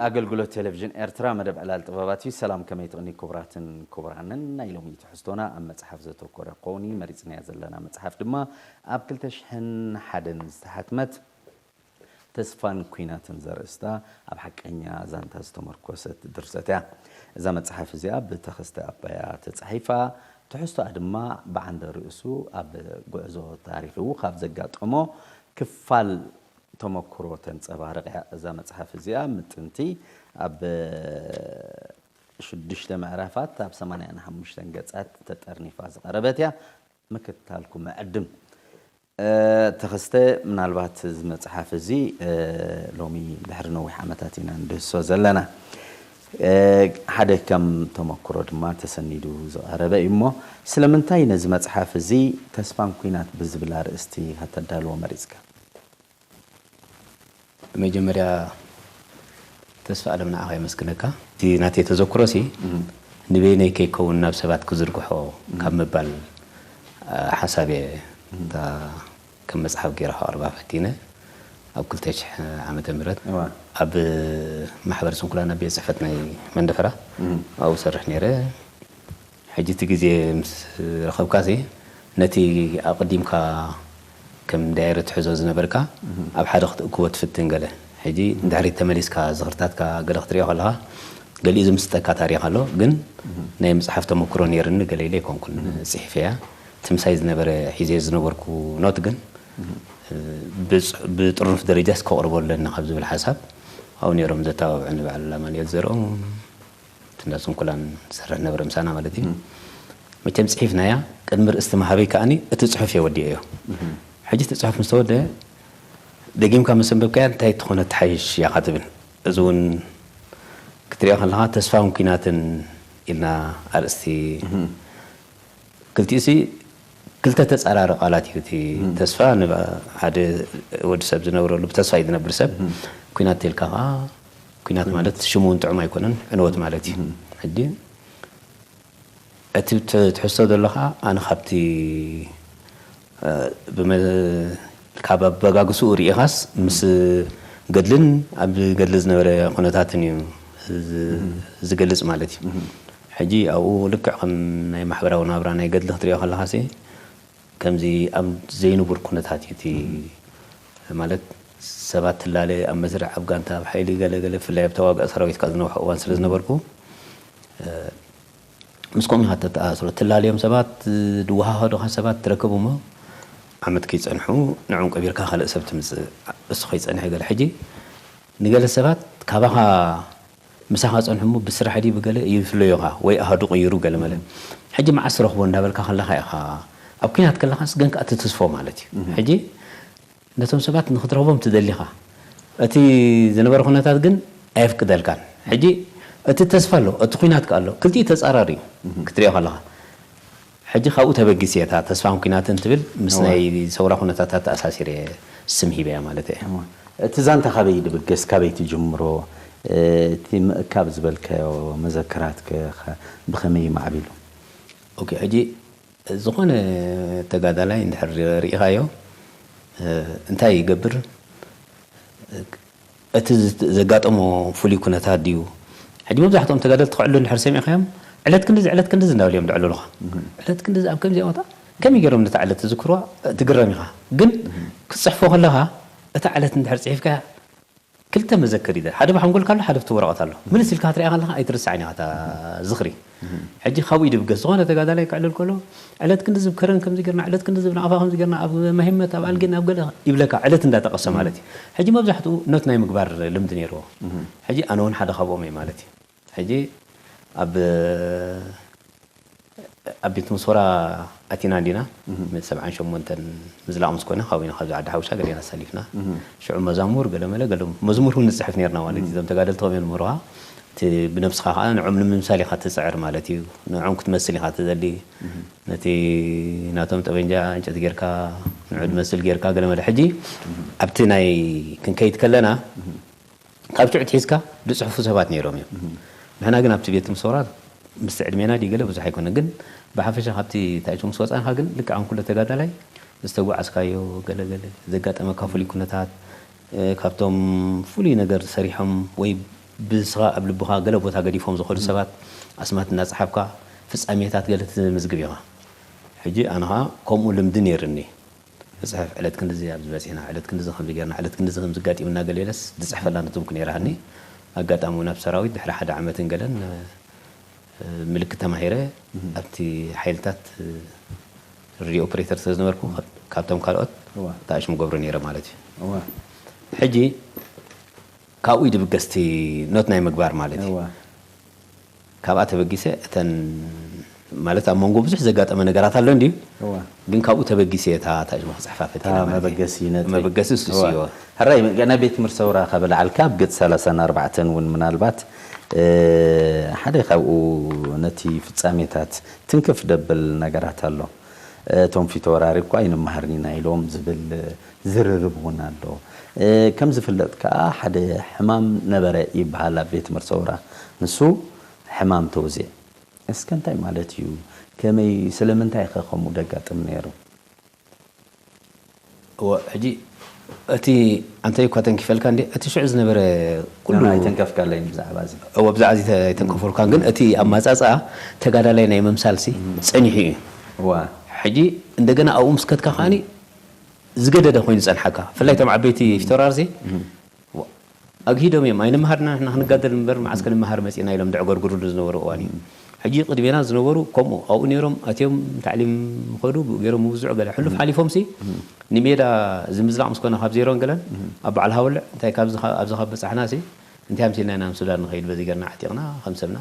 ኣገልግሎት ቴሌቪዥን ኤርትራ፣ መደብ ዕላል ጥበባት እዩ። ሰላም፣ ከመይ ትቕኒ ክቡራትን ክቡራንን? ናይ ሎሚ ትሕዝቶና ኣብ መጽሓፍ ዘተኮረ ክኸውን እዩ። መሪጽናያ ዘለና መጽሓፍ ድማ ኣብ ክልተ ሽሕን ሓደን ዝተሓትመት ተስፋን ኲናትን ዘርእስታ ኣብ ሓቀኛ ዛንታ ዝተመርኮሰት ድርሰት እያ። እዛ መጽሓፍ እዚኣ ብተኸስተ ኣባያ ተጻሒፋ፣ ትሕዝቶኣ ድማ ብዓንደ ርእሱ ኣብ ጉዕዞ ታሪኹ ካብ ዘጋጠሞ ክፋል ተመክሮ ተንጸባርቕ እያ። እዛ መጽሓፍ እዚኣ ምጥንቲ ኣብ ሽዱሽተ ምዕራፋት ኣብ ሰማንያን ሓሙሽተን ገጻት ተጠርኒፋ ዝቐረበት እያ። ምክትታልኩም እዕድም። እ፣ ተኸስተ፣ ምናልባት እዚ መጽሓፍ እዚ፣ እ፣ ሎሚ ድሕሪ ነዊሕ ዓመታት ኢና ንድህሶ ዘለና። እ፣ ሓደ ከም ተመክሮ ድማ ተሰኒዱ ዝቐረበ እዩ እሞ፣ ስለምንታይ ነዚ መጽሓፍ እዚ ተስፋን ኲናት ብዝብል ኣርእስቲ ከተዳልዎ መሪጽካ? መጀመርያ ተስፋ ኣለም ንዓኻ የመስግነካ። እቲ ናተይ ተዘክሮሲ ንበይነይ ከይከውን ናብ ሰባት ክዝርግሖ ካብ ምባል፣ አ፣ ሓሳብ እየ እታ ከም መጽሓፍ ገይረ ከቕርባ ፈቲነ። ኣብ ክልተ ሽሕ ዓመተ ምህረት እዋ። ኣብ ማሕበር ስንኩላን ኣብ ቤት ጽሕፈት ናይ መንደፈራ ኣብኡ ሰርሕ ነይረ። ሕጂ እቲ ግዜ ምስ ረኸብካሲ ነቲ ኣቐዲምካ ከም ዳይረ ትሕዞ ዝነበርካ ኣብ ሓደ ክትእክቦ ትፍትን ገለ። ሕጂ ንድሕሪት ተመሊስካ ዝኽርታትካ ገለ ክትሪኦ ከለኻ ገሊኡ ዝምስጠካ ታሪኽ ኣሎ። ግን ናይ ምጽሓፍ ተመክሮ ነይርኒ ገለ ኢለ ኣይኮንኩን ጽሒፈያ። እቲ ምሳይ ዝነበረ ሒዘ ዝነበርኩ ኖት ግን ብጽ-፣ ብጥርኑፍ ደረጃስ ከቕርቦ ኣለኒ ካብ ዝብል ሓሳብ ኣብኡ ነይሮም ዘተባብዑኒ በዓል ኣማኑኤል ዘርኦም፣ እቲ እንዳ ስንኩላን ዝሰርሕ ነበረ ምሳና ማለት እዩ። መቸም ጽሒፍናያ፣ ቅድሚ ርእስቲ ምሃበይ ከኣኒ እቲ ጽሑፍ እየ ወዲኤዮ። ሕጂ እቲ ጽሑፍ ምስ ተወደአ ደጊምካ ምስ ኣንበብካያ እንታይ ትኾነ ትሓይሽ እያ ትብል። እዚ እውን ክትሪኦ ከለኻ ተስፋን ኲናትን ኢልና ኣርእስቲ ክልቲኡሲ ክልተ ተጻራሪ ቃላት እዩ። እቲ ተስፋ ንብ-፣ ሓደ ወዲ ሰብ ዝነብረሉ ብተስፋ እዩ ዝነብር ሰብ። ኲናት ተልካ ከኣ ኲናት ማለት ሽሙ እውን ጥዑም ኣይኮነን፣ ዕንወት ማለት እዩ። ሕጂ እቲ ት-፣ ትሕዝቶ ዘሎ ከኣ ኣነ ካብቲ፣ እ፣ ብመ-፣ ካብ ኣበጋግስኡ ርኢኻስ ምስ ገድልን ኣብ ገድሊ ዝነበረ ኩነታትን እዩ ዝ-፣ ዝገልጽ ማለት እዩ። ሕጂ ኣብኡ ልክዕ ከም ናይ ማሕበራዊ ናብራ ናይ ገድሊ ክትሪኦ ከለኻሲ ከምዚ ኣብ ዘይንቡር ኩነታት እዩ እቲ ማለት ሰባት ትላለ ኣብ መስርዕ ኣብ ጋንታ ኣብ ሓይሊ ገለ ገለ ብፍላይ ኣብ ተዋጋኢ ሰራዊት ካብ ዝነውሐ እዋን ስለ ዝነበርኩ፣ እ፣ ምስ ከምኡ ኢኻ ተተኣሳስሮ። ትላለዮም ሰባት፣ ድወሃሃዱኻ ሰባት ትረክብ እሞ ዓመት ከይጸንሑ ንዕኦም ቀቢርካ ካልእ ሰብ ትምጽእ። እሱ ከይጸንሐ ገለ። ሕጂ ንገለ ሰባት ካባኻ ምሳኻ ጸንሑ እሞ ብስራሕ ድዩ ብገለ ይፍለዮኻ ወይ ኣሃዱ ቅይሩ ገለ መለ። ሕጂ መዓስ ረኽቦ እንዳበልካ ከለኻ ኢኻ፣ ኣብ ኲናት ከለኻስ ግን ከኣ ትትስፎ ማለት እዩ። ሕጂ ነቶም ሰባት ንኽትረኽቦም ትደሊኻ፣ እቲ ዝነበረ ኩነታት ግን ኣየፍቅደልካን። ሕጂ እቲ ተስፋ ኣሎ፣ እቲ ኲናት ከኣ ኣሎ። ክልቲኡ ተጻራሪ እዩ ክትሪኦ ከለኻ። ሕጂ ካብኡ ተበጊስ እየ፣ እታ ተስፋን ኲናትን ትብል ምስ እዋ። ናይ ሰውራ ኩነታታት ተኣሳሲረ ስም ሂበያ ማለት እየ። እዋ። እቲ ዛንታ ካበይ ድብገስ፣ ካበይ ትጅምሮ? እቲ ምእካብ ዝበልካዮ መዘክራትከ ኸ ብኸመይ ማዕቢሉ? ኦኬ፣ ሕጂ ዝኾነ ተጋዳላይ እንድሕር ርኢኻዮ፣ እ፣ እንታይ ይገብር? እቲ ዝት-፣ ዘጋጠሞ ፍሉይ ኩነታት ድዩ? ሕጂ መብዛሕትኦም ተጋደልቲ ክዕሉ እንድሕር ሰሚዕካዮም፣ ዕለት ክንድዚ፣ ዕለት ክንድዚ እንዳበሉ እዮም ዝዕልሉኻ። ዕለት ክንድዚ ኣብ ከምዚኣ ቦታ ከመይ ገይሮም ነታ ዕለት ዝዝክርዋ? ትግረም ኢኻ። ግን ክትጽሕፎ ከለኻ፣ እታ ዕለት እንድሕር ጽሒፍካያ፣ ክልተ መዘክር እዩ። ሓደ ብሓንጎልካ ኣሎ፣ ሓደ ብቲ ወረቐት ኣሎ። ምልስ ኢልካ ክትሪኣ ከለኻ ኣይትርስዓን ኢኻ እታ ዝኽሪ። ሕጂ ካብኡ እዩ ድብገስ። ዝኾነ ተጋዳላይ ክዕልል ከሎ፣ ዕለት ክንዲ ዝብ ከረን ከምዚ ጌርና፣ ዕለት ክንዲ ዝብ ናቕፋ ከምዚ ጌርና፣ ኣብ መሂመት፣ ኣብ ኣልጌን፣ ኣብ ገለ ይብለካ፣ ዕለት እንዳጠቐሰ ማለት እዩ። ሕጂ መብዛሕትኡ ኖት ናይ ምግባር ልምዲ ነይርዎ። ሕጂ ኣነ እውን ሓደ ካብኦም እየ ማለት እዩ። ሕጂ ኣብ ኣብ ቤት መስወራ ኣቲና እንዲና፣ እህ። ሰብዓን ሸሞንተን ምዝላቕ ምስ ኮነ፣ ካብኡ ኢና ካብዚ ዓዲ ሓውሻ ገሌና ኣሳሊፍና። እህ። ሽዑ መዛሙር፣ ገለ መለ፣ ገለ መዝሙር እውን ንጽሕፍ ኔርና ማለት እዩ። እህ። እዞም ተጋደልቲ ከመይ ይምህሩኻ? እቲ ብነብስኻ ኸዓ ንዕኦም ንምምሳል ኢኻ ትጽዕር ማለት እዩ። ንዕኦም ክትመስል ኢኻ ትደሊ። እህ። ነቲ ናቶም ጠበንጃ ዕንጨቲ ጌርካ፣ ንዑ እህ። ትመስል ጌርካ፣ ገለ መለ። ሕጂ እህ። ኣብቲ ናይ ክንከይድ ከለና፣ እህ። ካብ ሽዑ ኣትሒዝካ ዝጽሕፉ ሰባት ነይሮም እዮም። እህ። ንሕና ግን ኣብቲ ቤት ምሶራት ምስቲ ዕድሜና ድዩ ገለ ብዙሕ ኣይኮነን። ግን ብሓፈሻ ካብቲ ታይቱ ምስ ወጻእካ ግን ልክዕ ከም ኩሉ ተጋዳላይ ዝተጓዓዝካዮ ገለ ገለ ዘጋጠመካ ፍሉይ ኩነታት፣ እ፣ ካብቶም ፍሉይ ነገር ሰሪሖም ወይ ብስኻ ኣብ ልብኻ ገለ ቦታ ገዲፎም ዝኸዱ ሰባት ኣስማት እናጸሓፍካ ፍጻሜታት ገለ ትምዝግብ ኢኻ። ሕጂ ኣነ ኸኣ ከምኡ ልምዲ ነይርኒ። ክጽሕፍ ዕለት ክንድዚ ኣብዚ በጺሕና፣ ዕለት ክንድዚ ከምዚ ጌርና፣ ዕለት ክንድዚ ከምዚ ኣጋጢምና ገለ ኢለስ ዝጽሕፈላ ነትምኩ ነይራኒ። ኣጋጣሚ እውን ኣብ ሰራዊት ድሕሪ ሓደ ዓመትን ገለን ምልክት ተማሂረ ኣብቲ ሓይልታት ሬድዮ ኦፕሬተር ስለ ዝነበርኩ ካብቶም ካልኦት ተኣሽሙ ገብሩ ነይረ ማለት እዩ። ሕጂ ካብኡ ይድብገስቲ ኖት ናይ ምግባር ማለት እዩ። ካብኣ ተበጊሰ እተን ማለት ኣብ መንጎ ብዙሕ ዘጋጠመ ነገራት ኣሎ እንድዩ ግን ካብኡ ተበጊሰ እታ ታሽሙ ክፅሕፋ ፈቲና ማለት እዩ። መበገሲ ነጥቢ። መበገሲ እሱ እዋ። እዩ። ሕራይ ገና ቤት ምርሰውራ ከበላዓልካ ኣብ ገጽ ሰላሳን ኣርባዕተን እውን ምናልባት ሓደ ካብኡ ነቲ ፍጻሜታት ትንክፍ ደብል ነገራት ኣሎ። እቶም ፊት ወራሪ እኳ ኣይንመሃርን ኢና ኢሎም ዝብል ዝርርብ እውን ኣሎ። ከም ዝፍለጥ ከዓ ሓደ ሕማም ነበረ ይበሃል ኣብ ቤት ምርሰውራ። ንሱ ሕማም ተውዚዕ። እስከ እንታይ ማለት እዩ? ከመይ ስለምንታይ ከ ከምኡ ደጋጥም ነይሩ? እወ ሕጂ እቲ ኣንተ እኳ ተንኪፈልካ እንዴ እቲ ሽዑ ዝነበረ ኩሉ ኣይተንከፍካለይ ብዛዕባ እዚ። እወ ብዛዕባ እዚ ኣይተንከፈልካን ግን እቲ ኣማጻጻ ተጋዳላይ ናይ ምምሳልሲ ጸኒሑ እዩ። እዋ ሕጂ እንደገና ኣብኡ ምስ ከድካ ከኣኒ ዝገደደ ኮይኑ ጸንሓካ። ብፍላይ እቶም ዓበይቲ ፊተራርሲ ኣግሂዶም እዮም። ኣይንመሃርና ንሕና ክንጋደል እምበር መዓስ ክንመሃር መጺእና ኢሎም ደዕገርግሩሉ ዝነበሩ እዋን እዩ። ሕጂ ቅድሜና ዝነበሩ ከምኡ ኣብኡ ነይሮም ኣትዮም ታዕሊም ኸዱ ብኡ ገይሮም ውዝዑ ገለ ሕሉፍ ሓሊፎም ሲ ንሜዳ ዝምዝላቕ ምስ ኮነ ካብ ዜሮን ገለን ኣብ በዓል ሃወልዕ እንታይ ኣብዚ ካብ በጻሕና ሲ እንታይ ኣምሲልና ኢና ናብ ሱዳን ንኸይድ በዚ ገርና ዓቲቕና ከም ሰብና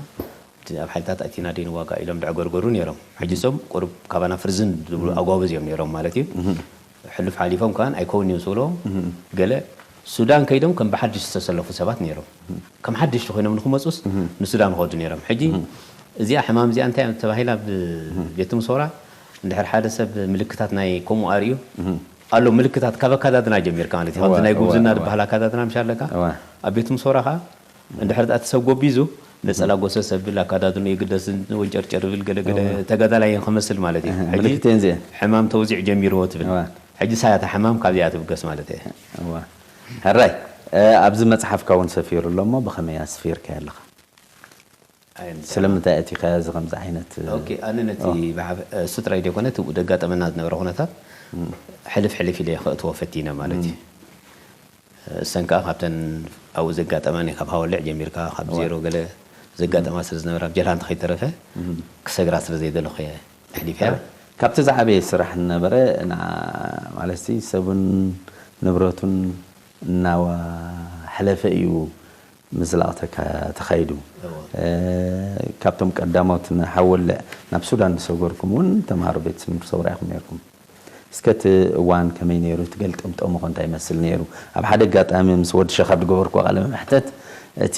እቲ ኣብ ሓይልታት ኣቲና ደይ ንዋጋ ኢሎም ደዕገርገሩ ነይሮም። ሕጂ ሶም ቁሩብ ካባና ፍርዝን ዝብሉ ኣጓብዝ እዮም ነይሮም ማለት እዩ። ሕሉፍ ሓሊፎም ከኣን ኣይከውን እዮም ስብሎም ገለ ሱዳን ከይዶም ከም ብሓድሽ ዝተሰለፉ ሰባት ነይሮም። ከም ሓድሽ ኮይኖም ንክመፁስ ንሱዳን ኸዱ ነይሮም። ሕጂ እዚኣ ሕማም እዚኣ እንታይ ተባሂላ ኣብ ቤት ምሶራ እንድሕር ሓደ ሰብ ምልክታት ናይ ከምኡ ኣርእዩ ኣሎ ምልክታት ካብ ኣካዳድና ጀሚርካ ማለት እዩ። ከምዚ ናይ ጉብዝና ዝበሃል ኣካዳድና ምሽ ኣለካ ኣብ ቤት ምሶራ ከዓ እንድሕር እቲ ሰብ ጎቢዙ ነፀላ ጎሰስ ኣብል ኣካዳድኑ ይግደስ ወንጨርጨር ብል ገለገለ ተጋዳላይ ክመስል ማለት እዩ። ሕጂ ምልክት እየን እዚአን። ሕማም ተውዚዕ ጀሚርዎ ትብል። እዋ። ሕጂ ሳያታ ሕማም ካብዚኣ ትብገስ ማለት እየ። እዋ። ሕራይ፣ እ፣ ኣብዚ መጽሓፍካ እውን ሰፊሩ ኣሎ እሞ ብኸመይ ኣስፊርካዮ ኣለኻ? ኣየን ስለምንታይ ኣእቲኻዮ እዚ ከምዚ ዓይነት፣ እ፣ ኦኬ፣ ኣነ ነቲ ኦ። ብሓፈ-፣ እሱ ጥራይ ዘይኮነ እቲ ብኡ ደጋጠመና ዝነበረ ኩነታት ሕልፍ ሕልፍ ኢለ ከእትዎ ፈቲነ ማለት እዩ። እሰን ከኣ ካብተን ኣብኡ ዘጋጠማኒ ካብ ሃወልዕ ጀሚርካ ካብ እዋ። ዜሮ ገለ ዘጋጠማ ስለ ዝነበራ ኣብ ጀርሃ እንተኸይተረፈ እም። ክሰግራ ስለ ዘይደለኹ እየ ኣሕሊፈያ። ካብቲ ዝዓበየ ስራሕ ዝነበረ ንዓ-፣ ማለት ሲ ሰቡን ንብረቱን እናዋ-፣ ሕለፈ እዩ ምዝላቕ ተካ-፣ ተኻይዱ። እዋ። እ፣ ካብቶም ቀዳሞት ንሓወልዕ ናብ ሱዳን ዝሰገርኩም እውን ተምሃሮ ቤት ትምህርቲ ሰውራ ኢኹም ነይርኩም። እስከ እቲ እዋን ከመይ ነይሩ? እቲ ገልጠምጠሙ ኸ እንታይ ይመስል ነይሩ? ኣብ ሓደ ኣጋጣሚ ምስ ወዲ ሸኻብ ዝገበርኩዎ ቃለ መሕተት፣ እቲ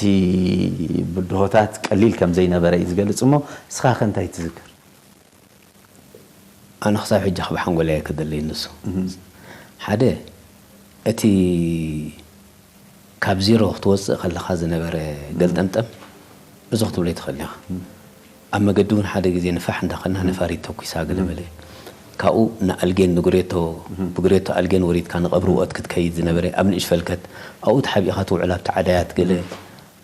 ብድሆታት ቀሊል ከም ዘይነበረ እዩ ዝገልጽ እሞ፣ ንስኻ ኸ እንታይ ትዝክር? ኣነ ክሳብ ሕጂ ካብ ሓንጎለይ ኣይከደለይን ንሱ። እህ። ሓደ፣ እቲ ካብ ዜሮ ክትወጽእ ከለኻ ዝነበረ ገልጠምጠም ብዙሕ ክትብሎ ኣይትኽእልን ኢኻ። ኣብ መገዲ እውን ሓደ ግዜ ንፋሕ እንዳኸልና ነፋሪት ተኩሳ ገለ በለ። ካብኡ ንኣልጌን ንጉሬቶ፣ ብጉሬቶ ኣልጌን ወሪድካ ንቐብሪ ውኦት ክትከይድ ዝነበረ ኣብ ንእሽ ፈልከት ኣብኡ ተሓቢእኻ ትውዕል ኣብቲ ዓዳያት ገለ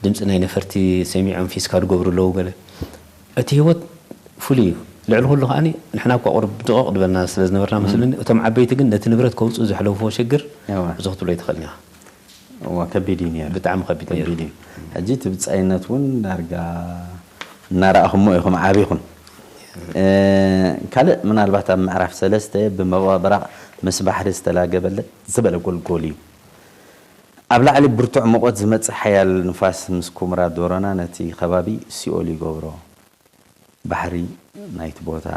ድምፂ ናይ ነፈርቲ ሰሚዖም ፊስካ ዝገብሩ ኣለዉ ገለ። እቲ ህይወት ፍሉይ እዩ። ልዕሊ ኩሉ ከኣኒ ንሕና እኳ ቁሩብ ድቕቕ ዝበልና ስለ ዝነበርና መስለኒ እቶም ዓበይቲ ግን ነቲ ንብረት ከውፅኡ ዘሕለፍዎ ሽግር እዋ። ብዙሕ ክትብሎ ኣይትኽእልን ኢኻ። እዋ፣ ከቢድ እዩ ነይሩ። ብጣዕሚ ከቢድ ነይሩ። ከቢድ እዩ። ሕጂ እቲ ብጻይነት እውን ዳርጋ እናረኣኹሞ ኢኹም ዓቢኹም። እ፣ ካልእ ምናልባት ኣብ ምዕራፍ ሰለስተ ብመባብራቕ ምስ ባሕሪ ዝተላገበለ ዝበለ ጎልጎል እዩ። ኣብ ላዕሊ ብርቱዕ ሙቐት ዝመጽእ ሓያል ንፋስ ምስ ኩምራ ዶሮና ነቲ ከባቢ ሲኦል ይገብሮ። ባሕሪ ናይቲ ቦታ።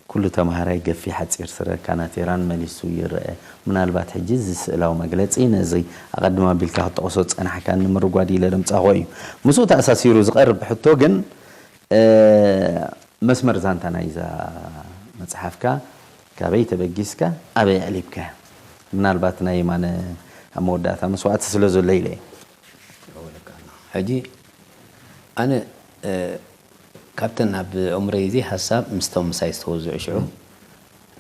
ኩሉ ተምሃራይ ገፊሕ ሓጺር ስረ ካናቴራን መሊሱ ይረአ። ምናልባት ሕጂ እዚ ስእላዊ መግለጺ ነዚ ኣቐድም ኣቢልካ ክትጠቕሶ ዝጸናሕካ ንምርጓድ ኢለ ዘምጻእኩዎ እዩ። ምስኡ ተኣሳሲሩ ዝቐርብ ሕቶ ግን፣ እ፣ መስመር ዛንታ ናይዛ መጽሓፍካ ካበይ ተበጊስካ ኣበይ ኣዕሊብካያ? ምናልባት ናይ የማነ ኣብ መወዳእታ መስዋእቲ ስለ ዘሎ ኢለ እየ። ሕጂ ኣነ፣ እ፣ ካብተን ኣብ ኣእምሮይ እዚ ሓሳብ ምስቶም ምሳይ ዝተወዝዑ ሽዑ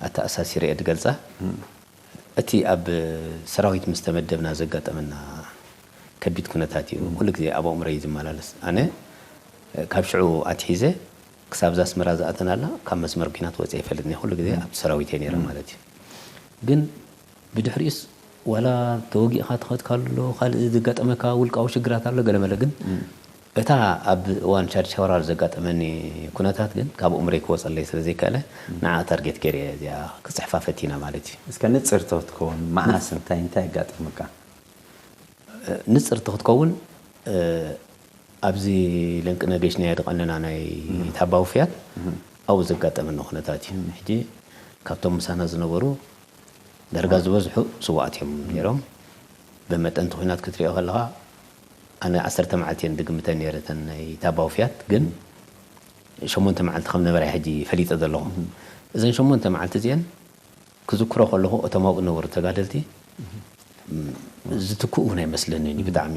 ኣተኣሳሲረ እየ ዝገልጻ። እቲ ኣብ ሰራዊት ምስ ተመደብና ዘጋጠመና ከቢድ ኩነታት እዩ ኩሉ ግዜ ኣብ ኣእምሮይ ዝመላለስ። ኣነ ካብ ሽዑ ኣትሒዘ ክሳብ እዛ ኣስመራ ዝኣተናላ ካብ መስመር ኲናት ወፂአ ይፈልጥኒ። ኩሉ ግዜ ኣብቲ ሰራዊት እየ ነይረ ማለት እዩ። ግን ብድሕሪኡስ ዋላ ተወጊእካ ትኸድ ካሎ ካልእ ዘጋጠመካ ውልቃዊ ሽግራት ኣሎ ገለመለ፣ ግን እታ ኣብ እዋን ሻድሻይ ወራር ዘጋጠመኒ ኩነታት ግን ካብ ኣእምሮይ ክወፀለይ ስለ ዘይከኣለ ንዓ ታርጌት ገይረ እዚኣ ክፅሕፋ ፈቲና ማለት እዩ። እስከ ንፅርቶ ትከውን መዓስ እንታይ እንታይ ኣጋጠመካ? ንፅርቲ ክትከውን ኣብዚ ለንቅነ ገሽናዮ ድቐንና ናይ ታባዊ ፍያት ኣብኡ ዘጋጠመኒ ኩነታት እዩ። ሕጂ ካብቶም ምሳና ዝነበሩ ዳርጋ ዝበዝሑ ስዋኣት እዮም ነይሮም። ብመጠን እቲ ኩናት ክትሪኦ ከለኻ ኣነ ዓሰርተ መዓልቲ እየን ድግምተን ነይረ እተን ናይ ታባዊ ፍያት፣ ግን ሸሞንተ መዓልቲ ከም ነበረ ሕጂ ፈሊጠ ዘለኹ። እዘን ሸሞንተ መዓልቲ እዚአን ክዝክሮ ከለኹ እቶም ኣብኡ ዝነበሩ ተጋደልቲ ዝትክኡ እውን ኣይመስለንን። ብጣዕሚ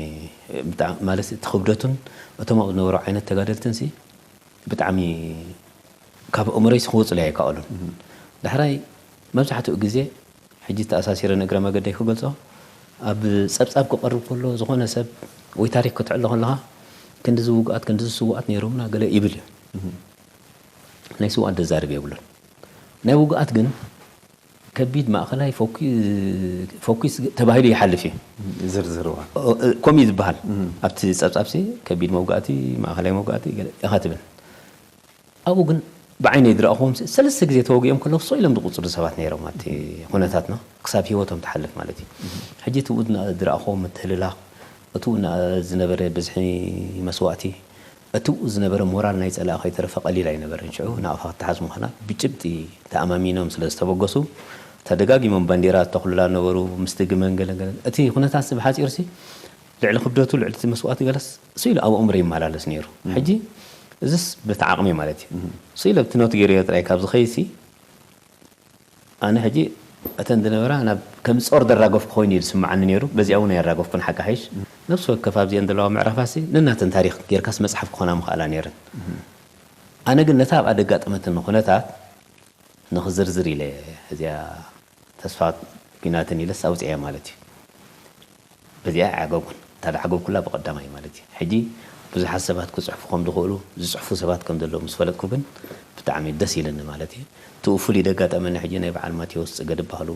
ማለት እቲ ክብደቱን እቶም ኣብኡ ዝነበሩ ዓይነት ተጋደልትን ሲ ብጣዕሚ ካብ ኣእምሮይስ ክወፁለይ ኣይከኣሉን። ዳሕራይ መብዛሕትኡ ግዜ ሕጂ ተኣሳሲረ ንእግረ መገደይ ክገልፆ ኣብ ፀብፃብ ክቐርብ ከሎ ዝኾነ ሰብ ወይ ታሪክ ክትዕሎ ከለኻ ክንድዚ ውጉኣት ክንድዚ ስውኣት ነይሮምና ገለ ይብል እዩ። ናይ ስውኣት ዘዛርብ የብሉን። ናይ ውጉኣት ግን ከቢድ ማእኸላይ ፎኪስ ተባሂሉ ይሓልፍ እዩ። ዝርዝርዋ ከምኡ እዩ ዝበሃል ኣብቲ ፀብፃብሲ ከቢድ መውጋእቲ ማእኸላይ መውጋእቲ ኢኻ ትብል። ኣብኡ ግን ብዓይነይ ዝረእኹዎም ሰለስተ ግዜ ተወጊኦም ከለዉ ስቕ ኢሎም ዝቕፅሉ ሰባት ነይሮም ኣብቲ ኩነታትና ክሳብ ህይወቶም ትሓልፍ ማለት እዩ። ሕጂ እቲ ዝረእኹዎም ምትህልላኽ እቲኡ ዝነበረ ብዝሒ መስዋእቲ እቲኡ ዝነበረ ሞራል ናይ ፀላኢ ከይተረፈ ቀሊል ኣይነበረን። ሽዑ ንኣኻ ክትሓዝ ምዃና ብጭብጢ ተኣማሚኖም ስለ ዝተበገሱ ተደጋጊሞም ባንዴራ ዝተኽሉላ ነበሩ። ምስቲ ግመን ገለን ገለን እቲ ኩነታት ብሓፂሩሲ ልዕሊ ክብደቱ ልዕሊ እቲ መስዋእቲ ገለስ ስኢሉ ኣብ ኣእምሮ ይመላለስ ነይሩ። ሕጂ እዚስ በቲ ዓቕሚ ማለት እዩ ስኢሉ ኣብቲ ኖት ገይረዮ ጥራይ ካብ ዝኸይሲ ኣነ ሕጂ እተን ዝነበራ ናብ ከም ጾር ዘራገፍኩ ኮይኑ እዩ ዝስምዓኒ ነይሩ። በዚኣ እውን ኣየራገፍኩን ሓቂ ሓይሽ። ነፍሲ ወከፍ ኣብዚአን ዘለዋ ምዕራፋሲ ነናተን ታሪክ ጌርካስ መጽሓፍ ክኾና ምኽኣላ ነይረን። ኣነ ግን ነታ ኣብኣ ደጋጠመትኒ ኩነታት ንኽዝርዝር ኢለ እዚኣ ተስፋ ኲናትን ኢለስ ኣውፅኤያ ማለት እዩ። በዚኣ ኣይዓገብኩን። እታ ዝዓገብኩላ ብቐዳማይ ማለት እዩ። ሕጂ ብዙሓት ሰባት ክፅሕፉ ከም ዝኽእሉ ዝፅሕፉ ሰባት ከም ዘለዉ ምስ ፈለጥኩ ግን ብጣዕሚ ደስ ኢለኒ ማለት እዩ። እቲኡ ፍሉይ ደጋጠመኒ ሕጂ ናይ በዓል ማቴዎስ ፅገ ድበሃሉ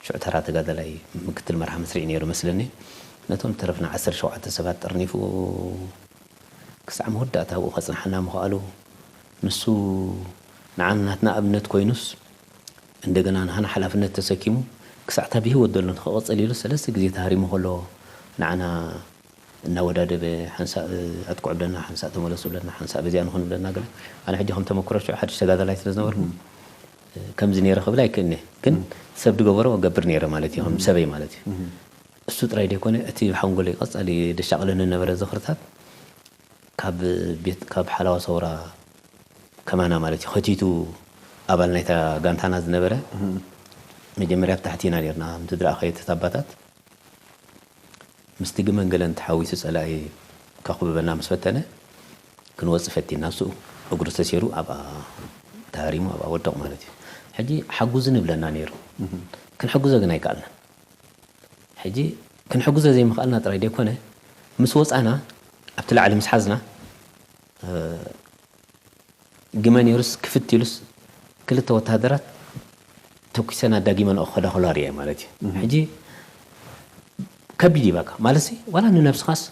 ሽዑ ተራ ተጋዳላይ ምክትል መርሓ መስርዒ ነይሩ መስለኒ። ነቶም ዝተረፍና ዓሰርተ ሸውዓተ ሰባት ጠርኒፉ ክሳዕ መወዳእታ ኣብኡ ከጽንሓና ምኽኣሉ፣ ንሱ ንዓና ናትና ኣብነት ኮይኑስ፣ እንደገና ንሃና ሓላፍነት ተሰኪሙ፣ ክሳዕ እታ ብህይወት ዘሎ ንኽቕጽል ኢሉ ሰለስተ ግዜ ተሃሪሙ ከሎ፣ ንዓና እናወዳደበ፣ ሓንሳእ ኣጥቅዑ ብለና፣ ሓንሳእ ተመለሱ ብለና፣ ሓንሳእ በዚኣ ንኹን ብለና ገለ። ኣነ ሕጂ ከም ተመክሮ ሽዑ ሓድሽ ተጋዳላይ ስለ ዝነበርኩ፣ ከምዚ ነይረ ክብል ኣይክእልኒ። ግን ሰብ ዝገበሮ እገብር ነይረ ማለት እዩ፣ ከም ሰበይ ማለት እዩ። እሱ ጥራይ ዘይኮነ፣ እቲ ብሓንጎለይ ቀጻሊ ደሻቕለኒ ዝነበረ ዝኽርታት፣ ካብ ቤት፣ ካብ ሓላዋ ሰውራ ከማና ማለት እዩ፣ ኸቲቱ ኣባል ናይታ ጋንታና ዝነበረ፣ መጀመርያ ኣብ ታሕቲ ኢና ነርና፣ ምትድራእ ኸየተት ኣባታት፣ ምስቲ ግመን ገለን ተሓዊሱ ጸላኢ ከኹብበና ምስ ፈተነ፣ ክንወጽእ ፈቲና፣ እሱ እግሩ ተሰይሩ ኣብኣ ተሃሪሙ ኣብኣ ወደቕ ማለት እዩ። ሕጂ ሓጉዝኒ ይብለና ነይሩ። ክንሕግዞ ግን ኣይከኣልናን። ሕጂ ክንሕግዞ ዘይምኽኣልና ጥራይ ዘይኮነ፣ ምስ ወጻና ኣብቲ ላዕሊ ምስ ሓዝና፣ እ፣ ግመ ነይሩስ ክፍት ኢሉስ ክልተ ወተሃደራት ተኩሰን ኣዳጊመንኦ ክኸዳ ከለዋ ርእየ ማለት እዩ። ሕጂ ከቢድ እዩ በቃ። ማለትሲ ዋላ ንነብስኻስ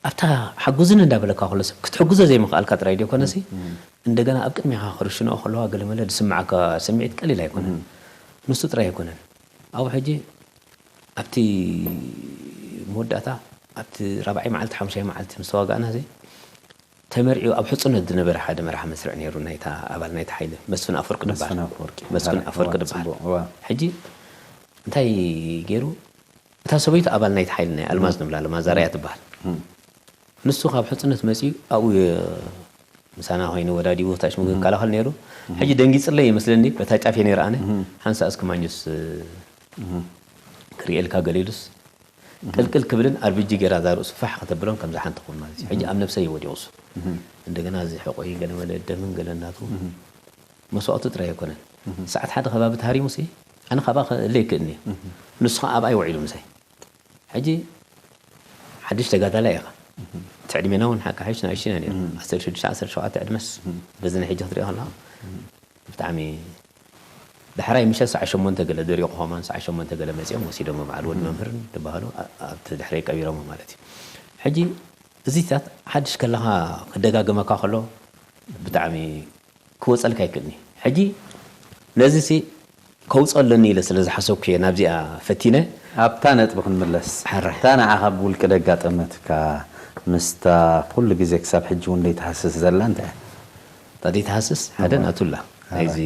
ኣብታ ሓጉዝኒ እንዳበለካ ከሎ ሰብ ክትሕግዞ ዘይምኽኣልካ ጥራይ ዘይኮነሲ፣ እንደገና ኣብ ቅድሜኻ ክርሽንኦ ከለዋ ገለመለ ዝስምዓካ ስምዒት ቀሊል ኣይኮነን። ንሱ ጥራይ ኣይኮነን። ኣብኡ ሕጂ ኣብቲ መወዳእታ ኣብቲ ራብዓይ መዓልቲ ሓሙሻይ መዓልቲ ምስ ተዋጋእና እዚ ተመርዒዩ ኣብ ሕፁነት ዝነበረ ሓደ መራሒ መስርዕ ነይሩ፣ ናይታ ኣባል ናይታ ሓይሊ መስፍን ኣፈወርቂ ድበሃል። መስፍን ኣፈወርቂ። መስፍን እዋ፣ ኣፈወርቂ ድበሃል። ጽቡቕ፣ እዋ። ሕጂ እንታይ ገይሩ፣ እታ ሰበይቱ ኣባል ናይቲ ሓይሊ ናይ ኣልማዝ ንብላ፣ ኣልማዝ ኣርኣያ ትበሃል። ንሱ ካብ ሕፅነት መፂኡ ኣብኡ የ-፣ ምሳና ኮይኑ ወዳዲቡ ታሽ ምግቢ ይከላኸል ነይሩ። ሕጂ ደንጊፅለይ ይመስለኒ፣ በታ ጫፍ እየ ነይረ ኣነ። ሓንሳእ እስኪ ማንጆስ ክርእየልካ ገለ ኢሉስ ቅልቅል ክብልን ኣርቢጂ ገይራ እዛ ርእሱ ፋሕ ከተብሎን ከምዛ ሓንቲ ክውን ማለት እዩ። ሕጂ ኣብ ነብሰይ እዩ ወዲቑ እሱ። እንደገና እዚ ሕቆይ ገለ መለ ደምን ገለ እናቱ መስዋእቱ ጥራይ ኣይኮነን። ሰዓት ሓደ ከባቢ ተሃሪሙሲ ኣነ ካብኣ ክእለ ይክእልኒ። ንሱ ከዓ ኣብኣ ይውዒሉ ምሳይ። ሕጂ ሓድሽ ተጋዳላይ ኢኻ። እቲ ዕድሜና እውን ሓቂ ሓይሽ ንኣሽቱ ኢና ነይሩ። ዓሰርተ ሽዱሽተ ዓሰርተ ሸውዓተ ዕድመስ በዚ ናይ ሕጂ ክትሪኦ ከለኻ ብጣዕሚ ዳሕራይ ምሸት ሰዓት ሸሞንተ ገለ ደሪቑ ከማን ሰዓት ሸሞንተ ገለ መጺኦም ወሲዶም በዓል ወዲ መምህር ዝበሃሉ ኣብቲ ድሕረይ ቀቢሮም ማለት እዩ። ሕጂ እዚታት ሓድሽ ከለኻ ክደጋገመካ ከሎ ብጣዕሚ ክወጸልካ ይክእልኒ። ሕጂ ነዚ ሲ ከውጾ ኣለኒ ኢለ ስለ ዝሓሰብኩ እየ ናብዚኣ ፈቲነ። ኣብታ ነጥቢ ክንምለስ። ሕራይ። እታ ንዓኻ ብውልቂ ደጋጠመትካ ምስታ ኩሉ ግዜ ክሳብ ሕጂ እውን ደይትሃስስ ዘላ እንታይ እያ? እታ ደይትሃስስ ሓደ ናቱላ ናይዚ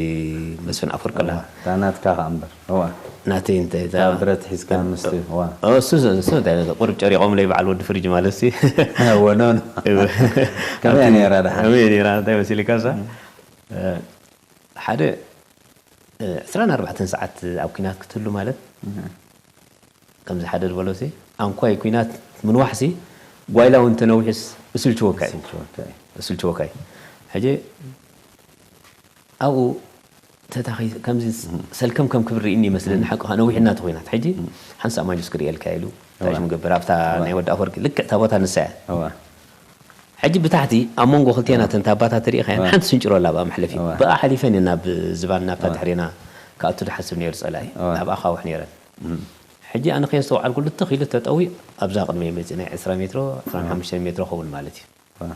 መስፍን ኣፈወርቂ ኣላ። እዋ፣ እታ ናትካ ከኣ እምበር። እዋ። ናተይ እንታይ እታ እታ ብረት ሒዝካ ምስቲ እዋ። ኦ፣ እሱ እሱ እንታይ ቁሩብ ጨሪቖምለይ በዓል ወዲ ፍሪጅ ማለት ሲ። እዎ፣ ኖ፣ ኖ። ከመይ እያ ነይራ ደሓን? ከመይ እያ ነይራ? እንታይ መሲልካ እዛ? ሓደ ዕስራን ኣርባዕተን ሰዓት ኣብ ኲናት ክትህሉ ማለት ከምዚ ሓደ ዝበሎ ሲ ኣንኳይ ኲናት ምንዋሕ ሲ ጓይላ እውን ተነዊሑስ እስልችወካ እዩ። እስልችወካ እዩ። እስልችወካ እዩ። ሕጂ ኣብኡ ተታኺ ከምዚ ሰልከም ከም ክብሪ እኒ ይመስለኒ ሓቅኻ ነዊሕና ተኾይናት ሕጂ ሓንሳእ ማንጁስ ክርእየልካ ኢሉ እንታይ ሽም ገብር ኣብታ ናይ ወዲ ኣፈወርቂ ልክዕ እታ ቦታ ንሳ እያ። እዋ። ሕጂ ብታሕቲ ኣብ መንጎ ክልቴና ተን ታባታት ርኢኻየን ሓንቲ ስንጭሮ ኣላ ኣብኣ መሕለፊ እዋ። ብኣ ሓሊፈን እየን ናብ ዝባን ናብታ እዋ። ድሕሬና ክኣቱ ድሓስብ ነይሩ ጸላኢ እዋ። ኣብኣ ካውሕ ነይረን እም። ሕጂ ኣነ ከየስተውዓልኩሉ ትኽ ኢሉ ተጠዊ ኣብዛ ቅድመ መፂ ናይ ዕስራ ሜትሮ ዕስራን ሓሙሽተን ሜትሮ ኸውን ማለት እዩ እዋ።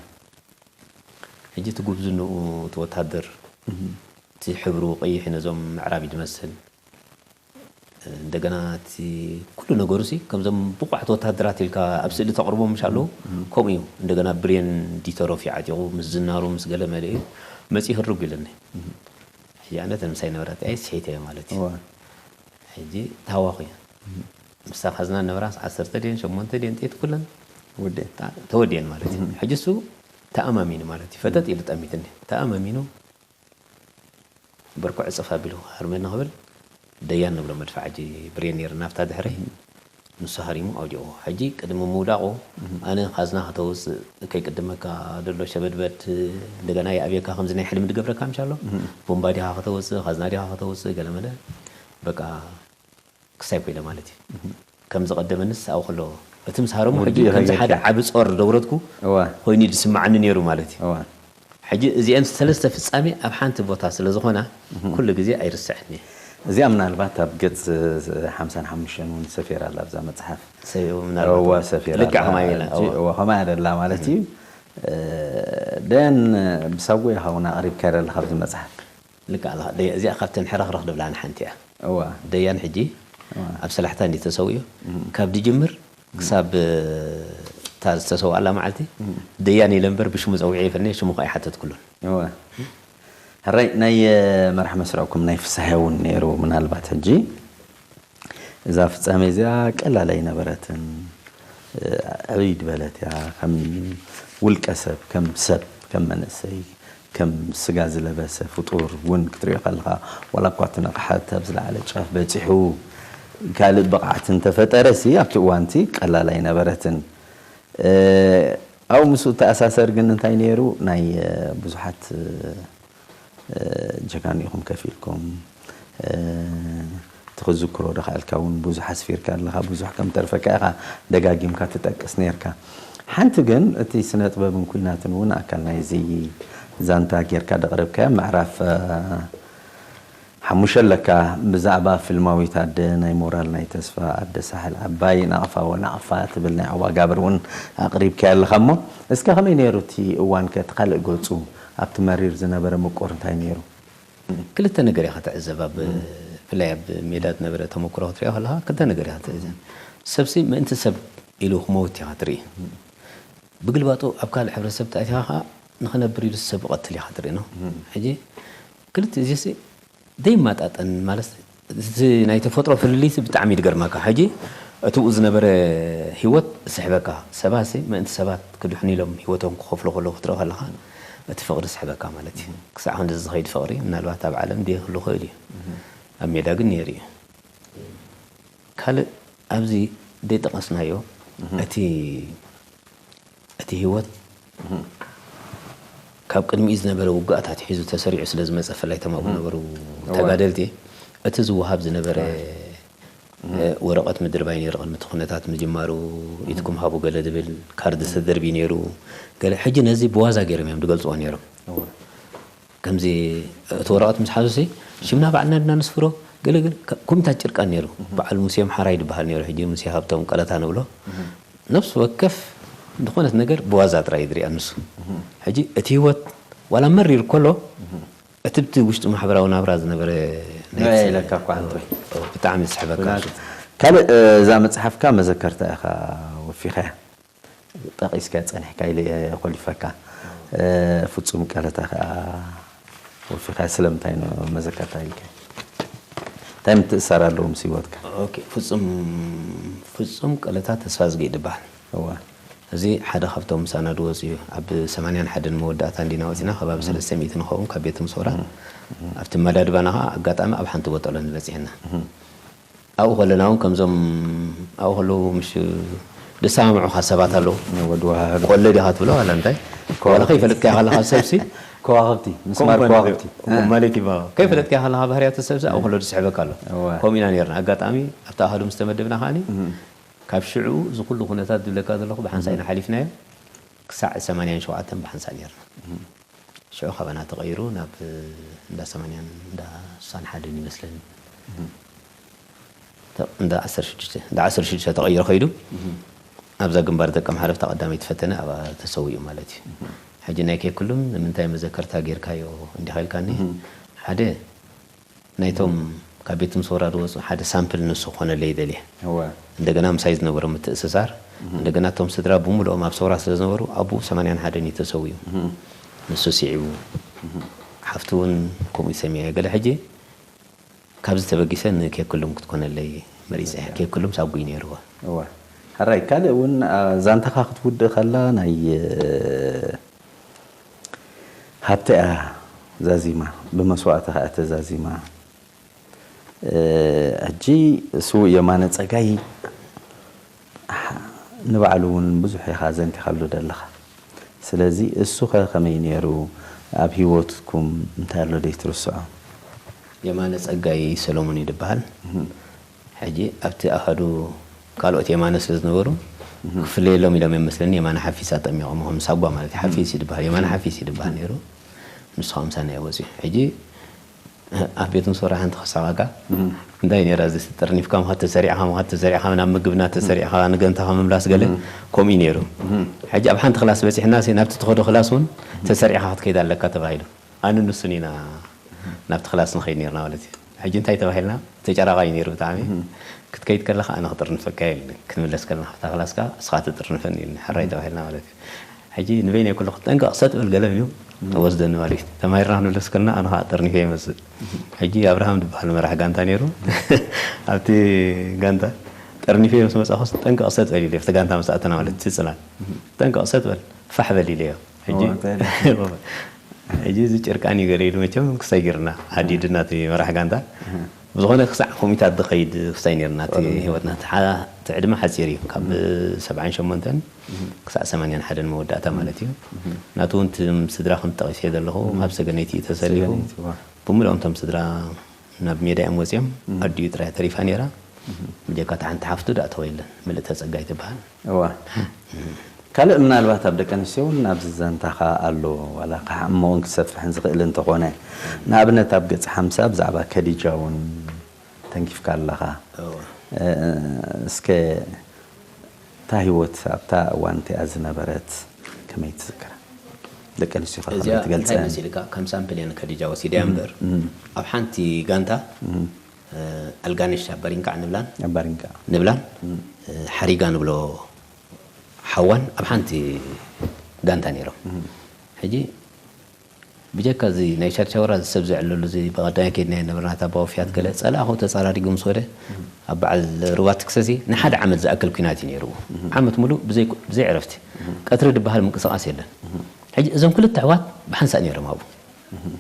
ሕጂ እቲ ጉብዝንኡ እቲ ወታደር እም። እቲ ሕብሩ ቀይሕ ነዞም ምዕራብ እዩ ዝመስል እንደገና እቲ ኩሉ ነገሩ ሲ ከምዞም ብቑዓት ወታደራት ኢልካ ኣብ ስእሊ ተቕርቦም ምሽ ኣለዉ ከምኡ እዩ። እንደገና ብሬን ዲተሮፍ ይዓጢቑ ምስ ዝናሩ ምስ ገለ መለ እዩ መፂኡ ህርጉ ኢለኒ። ሕጂ ኣነ ተን ምሳይ ነበራት ኣይ ስሒተ እየ ማለት እዩ። እዋ። ሕጂ ታዋኺ እየ። ምሳ ካዝና ነበራስ ዓሰርተ ድየን ሸሞንተ ድየን ጥይት ኩለን ወዲአን። ታ- ተወዲአን ማለት እዩ። ሕጂ እሱ ተኣማሚኑ ማለት እዩ። ፈጠጥ ኢሉ ጠሚትኒ ተኣማሚኑ በርኩ ዕፅፍ ኣቢሉ ሃርመኒ ክብል ደያን ንብሎ መድፍዓ ሕጂ ብሬን ነይሩ ናብታ ድሕረይ ንሱ ሃሪሙ ኣውዲቑ። ሕጂ ቅድሚ ምውዳቑ ኣነ ካዝና ከተውፅእ ከይቅድመካ ደሎ ሸበድበድ እንደገና ይኣብየካ ከምዚ ናይ ሕልሚ ድገብረካ ምሻ ኣሎ ቦምባ ዲኻ ከተውፅእ ካዝና ዲኻ ከተውፅእ ገለመለ በቃ ክሳይ ኮይነ ማለት እዩ። ከም ዝቐደመንስ ኣብኡ ከሎ እቲ ምስ ሃረሙ ሕጂ ወዲኡ ከምዚ ሓደ ከይደካ። ዓቢ ጾር ደውረትኩ እዋ። ኮይኑ ድስምዓኒ ነይሩ ማለት እዩ። እዋ። ሕጂ እዚአን ሰለስተ ፍጻሜ ኣብ ሓንቲ ቦታ ስለ ዝኾና ኩሉ ግዜ ኣይርስዕን እየ። እዚኣ ምናልባት ኣብ ገጽ ሓምሳን ሓሙሽተን እውን ሰፊራ ኣላ ኣብዛ መጽሓፍ። ሰ- ምናልባት እዋ እውን ሰፊራ ልክዕ ኣላ። ከማይ ኢላ፣ ሕጂ እዋ። እዋ፣ ከማይ ኣደላ ማለት እዩ። እ፣ ደን ብሳጎ ኢኻ እውን ኣቕሪብካ ኣለኻ ኣብዚ መጽሓፍ። ልክዕ ኣለኻ። ደያ- እዚኣ ካብተን ሕረኽረኽ ድብላኒ ሓንቲ እያ። እዋ። ደያን ሕጂ እዋ። ኣብ ሰላሕታ እንዲ ተሰዊኡ ካብ ድጅምር ክሳብ እታ ዝተሰውኣላ መዓልቲ ደያን ኢለ እምበር ብሽሙ ፀዊዐ ይፈልኒ ሽሙ ከዓ ይሓተትኩሉን። እዋ። ሕራይ ናይ መራሕ መስርዕኩም ናይ ፍሳሐ እውን ነይሩ ምናልባት ሕጂ እዛ ፍጻሜ እዚኣ ቀላል ኣይነበረትን። ዕብይ ዝበለት እያ። ከም ውልቀ ሰብ፣ ከም ሰብ፣ ከም መንእሰይ፣ ከም ስጋ ዝለበሰ ፍጡር እውን ክትሪኦ ከለኻ ዋላ እኳ እቲ ንቕሓት ኣብ ዝለዓለ ጫፍ በጺሑ ካልእ ብቕዓት እንተፈጠረ ሲ ኣብቲ እዋንቲ ቀላል ኣይነበረትን። ኣብኡ ምስኡ እተኣሳሰር ግን እንታይ ነይሩ ናይ ብዙሓት ጀጋኑ ኢኹም ከፊልኩም እቲ ክዝክሮ ደኻልካ እውን ብዙሕ ኣስፊርካ ኣለኻ ብዙሕ ከም ተርፈካ ኢኻ ደጋጊምካ ትጠቅስ ነርካ ሓንቲ ግን እቲ ስነ ጥበብን ኩናትን እውን ኣካል ናይዚ ዛንታ ጌርካ ደቕረብካዮ ምዕራፍ ሓሙሸ ኣለካ ብዛዕባ ፍልማዊት ኣደ ናይ ሞራል ናይ ተስፋ ኣደ ሳሕል ዓባይ ናቕፋ ወናቕፋ ትብል ናይ ዓዋጋብር እውን ኣቕሪብካዮ ኣለኻ እሞ እስከ ከመይ ነይሩ እቲ እዋን ከ እቲ ካልእ ገጹ ኣብቲ መሪር ዝነበረ ምቁር እንታይ ነይሩ? ክልተ ነገር ኢኻ ትዕዘብ ኣብ ብፍላይ ኣብ ሜዳ ዝነበረ ተመክሮ ክትሪኦ ከለኻ ክልተ ነገር ኢኻ ትዕዘብ። ሰብሲ ምእንቲ ሰብ ኢሉ ክመውት ኢኻ ትርኢ። ብግልባጡ ኣብ ካልእ ሕብረተሰብ ተኣቲኻ ከዓ ንኽነብር ኢሉ ሰብ ይቐትል ኢኻ ትርኢ ነው። ሕጂ ክልተ እዚሲ ደይማጣጠን ማለት እቲ ናይ ተፈጥሮ ፍልልይቲ ብጣዕሚ ድገርመካ ሕጂ እቲ ብኡ ዝነበረ ህይወት ስሕበካ ሰባሲ ምእንቲ ሰባት ክድሕኑ ኢሎም ህይወቶም ክኸፍሉ ከለዉ ክትርኢ ከለኻ እቲ ፍቕሪ ስሕበካ ማለት እዩ ክሳዕ ክንዲ ዝኸይድ ፍቕሪ ምናልባት ኣብ ዓለም ደይህሉ ክእል እዩ ኣብ ሜዳ ግን ነይሩ እዩ ካልእ ኣብዚ ደይጠቐስናዮ እቲ እቲ ህይወት ካብ ቅድሚኡ ዝነበረ ውግኣት ኣትሒዙ ተሰሪዑ ስለ ዝመፀ ፈላይ ተማኡ ዝነበሩ ተጋደልቲ እቲ ዝወሃብ ዝነበረ ወረቐት ምድርባይ ነይሩ። ቅድሚ እቲ ኩነታት ምጅማሩ ኢድኩም ሃቡ ገለ ዝብል ካርድ ተደርቢ ነይሩ። ገለ ሕጂ ነዚ ብዋዛ ገይሮም እዮም ዝገልፅዎ ነይሮም። ከምዚ እቲ ወረቐት ምስ ሓዙሲ ሽምና ባዕልና ድና ንስፍሮ። ገለገለ ኮሚታት ጭርቃን ነይሩ። በዓል ሙሴ ምሓራይ ዝበሃል ነይሩ። ሕጂ ሙሴ ሃብቶም ቀለታ ንብሎ። ነፍሲ ወከፍ ዝኾነት ነገር ብዋዛ ጥራይ ዝሪኣ ንሱ። ሕጂ እቲ ህይወት ዋላ መሪር ከሎ እቲ ብቲ ውሽጡ ማሕበራዊ ናብራ ዝነበረ ናይ ንዕይ ኢለካ እኳ ሓንቲ ወይ። ብጣዕሚ ዝስሕበካ ኩናት። ካልእ እዛ መፅሓፍካ መዘከርታ ኢኻ ወፊኻያ። ጠቒስካ ጸኒሕካ ኢለ እየ ኮሊፈካ። ፍጹም ቀለታ ከኣ ወፊኻ ስለምንታይ ነው መዘከርታ ኢልካ? እንታይ ምትእሳር ኣለዎ ምስ ህይወትካ? ኦኬ፣ ፍጹም ፍጹም ቀለታ ተስፋ ዝጌ ይበሃል። እዋ። እዚ ሓደ ካብቶም ምሳና ዝወጽኡ እዩ። ኣብ ሰማንያን ሓደን መወዳእታ እንዲና ወጺና፣ ከባቢ ሰለስተ ሚእቲ ንኸውን ካብ ቤት ምሶራ። ኣብቲ መዳድባና ኸዓ ኣጋጣሚ ኣብ ሓንቲ ቦጠሎኒ በጺሕና። ኣብኡ ከለና እውን ከምዞም ኣብኡ ከለዉ ምሽ ደሳምዑኻ ሰባት ኣለዉ። ወዲ ወሃቢ። ቆለ ዲኻ ትብሎ ዋላ እንታይ? ከዋኽብቲ። ዋላ ከይፈለጥካዮ ከለኻ ሰብሲ ከዋኽብቲ፣ ምስማር ኮምፓኒ ከዋኽብቲ። ኮምፓኒ ቲባ። ከይፈለጥካዮ ከለኻ ባህርያት ሰብሲ ኣብኡ ከሎ ዝስሕበካ ኣሎ። እወ። ከምኡ ኢና ነርና። ኣጋጣሚ ኣብቲ ኣሃዱ ምስ ተመደብና ከኣኒ እም። ካብ ሽዑ እዚ ኩሉ ኩነታት ዝብለካ ዘለኹ ብሓንሳእ ኢና ሓሊፍናዮ። ክሳዕ ሰማንያን ሸውዓተን ብሓንሳእ ነርና። እም። ሽዑ ካባና ተቐይሩ ናብ እንዳ ሰማንያን እንዳ ስሳን ሓደን ይመስለኒ። እም። ተ-፣ እንዳ ዓሰርተ ሽዱሽተ፣ እንዳ ዓሰርተ ሽዱሽተ ተቐይሩ ከይዱ። እም። ኣብዛ ግንባር ደቀም ሓለፍታ ቀዳመይቲ ፈተነ ኣብኣ ተሰዊኡ ማለት እዩ። እም። ሕጂ ናይ ከይኩሉም ንምንታይ መዘከርታ ጌርካዮ እንዲኻ ኢልካኒ? እም። ሓደ ናይቶም ካብ ቤት ትምህርቲ ወራር ዝወፁ ሓደ ሳምፕል ንሱ ክኾነለይ ይደልየ። እወ። እንደገና ምሳይ ዝነበሮም ምትእስሳር፣ እም። እንደገና እቶም ስድራ ብምልኦም ኣብ ሰውራ ስለ ዝነበሩ ኣቦኡ ሰማንያን ሓደን እዩ ተሰዊኡ። እም። ንሱ ስዒቡ። እም። ሓፍቱ እውን ከምኡ ሰሚዐ። ገለ ሕጂ ካብዚ ተበጊሰ ንኬኩሉም ክትኮነለይ መሪጸ። ኬኩሉም ሳጉይ ነይርዋ። እወ። ሕራይ፣ ካልእ እውን፣ አ፣ ዛንታኻ ክትውድእ ከላ ናይ፣ እ፣ ሃብተ እያ ዛዚማ፣ ብመስዋእቲ ከኣ ተዛዚማ። እ፣ ሕጂ ስዉእ የማነ ጸጋይ፣ ኣሕ፣ ንባዕሉ እውን ብዙሕ ኢኻ ዘንቲኻሉ ዘለኻ። ስለዚ እሱ ኸ ከመይ ነይሩ? ኣብ ህይወትኩም እንታይ ኣሎ ደይትርስዖ? የማነ ጸጋይ ሰሎሞን እዩ ዝበሃል። እህ። ሕጂ ኣብቲ ኣሃዱ ካልኦት የማነ ስለ ዝነበሩ፣ እህ። ክፍለየሎም ኢሎም እዮም መስለኒ የማነ ሓፊስ ኣጠሚቖም፣ ከም ሳጓ ማለት እዩ። ሓፊስ እዩ ዝበሃል፣ የማነ ሓፊስ እዩ ዝበሃል ነይሩ። ንሱ ኸኣ ምሳና እዩ ወፂኡ። ሕጂ ኣብ ቤት ምሶራ ሓንቲ ክሳቐካ፣ እህ። እንታይ ነይራ እዚ ተጠርኒፍካ ምኻድ ተሰሪዕኻ ምኻድ ተሰሪዕኻ ናብ ምግብና ተሰሪዕኻ ንገንታኻ ምምላስ ገለ እህ። ከምኡ እዩ ነይሩ። እህ። ሕጂ ኣብ ሓንቲ ክላስ በፂሕና ሲ ናብቲ ትኸዶ ክላስ እውን ተሰሪዕኻ ክትከይድ ኣለካ ተባሂሉ። ኣነ ንሱን ኢና ናብቲ ክላስ ንኸይድ ነርና ማለት እዩ። ሕጂ እንታይ ተባሂልና? ተጨራቓይ ነይሩ ብጣዕሚ። እህ። ክትከይድ ከለኻ ኣነ ክጥርንፈካ ኢልኒ። ክትምለስ ከለና ካብታ ክላስካ እስኻ ትጥርንፈኒ ኢልኒ። ሕራይ እህ። ተባሂልና ማለት እዩ። ሕጂ ንበይነይ ከለኹ ጠንቀቕ ሰጥ በል ገለ ኢሉ እህ። ወስደኒ ማለት እዩ። ተማሂርና ክንምለስ ከለና ኣነ ኸዓ ጠርኒፈ ይመጽእ። እህ። ሕጂ ኣብርሃም ዝበሃል መራሕ ጋንታ ነይሩ። ኣብቲ ጋንታ ጠርኒፈ ምስ መጻኹስ ጠንቀቕ ሰጥ በል ኢሉ ኣብቲ ጋንታ ምስ ኣተና ማለት እቲ ጽላል። እህ። ጠንቀቕ ሰጥ በል ፋሕ በል ኢለዮ። ሕጂ ኦ፣ እንታይ ኢሉ? ሕጂ እዚ ጭርቃን እዩ ገለ ኢሉ መቸም ክሳይ ጌርና። ሃዲድና እቲ መራሕ ጋንታ። እህ። ብዝኾነ ክሳዕ ኮሚታት ዝኸይድ ክሳይ ኔርና። እቲ ቆልዑ። ህይወትና እቲ ሓ-፣ እቲ ዕድመ ሓጺር እዩ። ካብ እህ። ሰብዓን ሸሞንተን እህ። ክሳዕ ሰማንያን ሓደን መወዳእታ ማለት እዩ። እህ። ናቱ እውን እቲ ስድራ ከም ጠቒሰ ዘለኹ እህ። ኣብ ሰገነይቲ እዩ ተሰሊኹ። ሰገነይቲ፣ ዋ። ብምልኦም እቶም ስድራ ናብ ሜዳ እዮም ወጺኦም። እህ። ኣዲኡ ጥራይ ተሪፋ ኔራ። እህ። ብጀካ እታ ሓንቲ ሓፍቱ ደኣ ተወ የለን። ምልእተ ጸጋይ ትበሃል። እዋ። ካልእ ምናልባት ኣብ ደቂ ኣንስትዮ እውን ኣብዚ ዛንታኻ ኣሎ፣ ዋላ ክዓምቕን ክሰፍሕን ዝኽእል እንተኾነ፣ ንኣብነት ኣብ ገጽ ሓምሳ ብዛዕባ ከዲጃ እውን ተንኪፍካ ኣለኻ። እዋ። እ፣ እስከ እታ ህይወት ኣብታ እዋን እቲኣ ዝነበረት ከመይ ትዝክራ? ደቂ ኣንስትዮ ከ እዚኣ ከመይ እንታይ ትገልጸን? መሲልካ? ከም ሳምፕል እየ ንከዲጃ ወሲደያ እም፣ እምበር፣ እም። ኣብ ሓንቲ ጋንታ፣ እም። እ፣ ኣልጋነሽ ኣብ ባሪንቃዕ ንብላን ኣብ ባሪንቃዕ። ንብላን፣ እም። እ፣ ሓሪጋ ንብሎ ሓዋን ኣብ ሓንቲ ጋንታ ነይሮም። እም። ሕጂ ብጀካ እዚ ናይ ቻድቻውራ ሰብ ዘዕለሉ እዚ ብቐዳማይ ከይድናዮ ነበርና፣ እታ ኣባ ወፍያት ገለ እም። ጸላእኹ ተጸራሪጉ ምስ ወደ እም። ኣብ በዓል ሩባ ትክሰሲ ንሓደ ዓመት ዝኣክል ኲናት እዩ ነይርዎ። እም። ዓመት ሙሉእ ብዘይ፣ ብዘይ ዕረፍቲ። እም። ቀትሪ ዝበሃል ምንቅስቓስ የለን። እም። ሕጂ እዞም ክልተ ኣሕዋት ብሓንሳእ ነይሮም ኣብኡ። እም።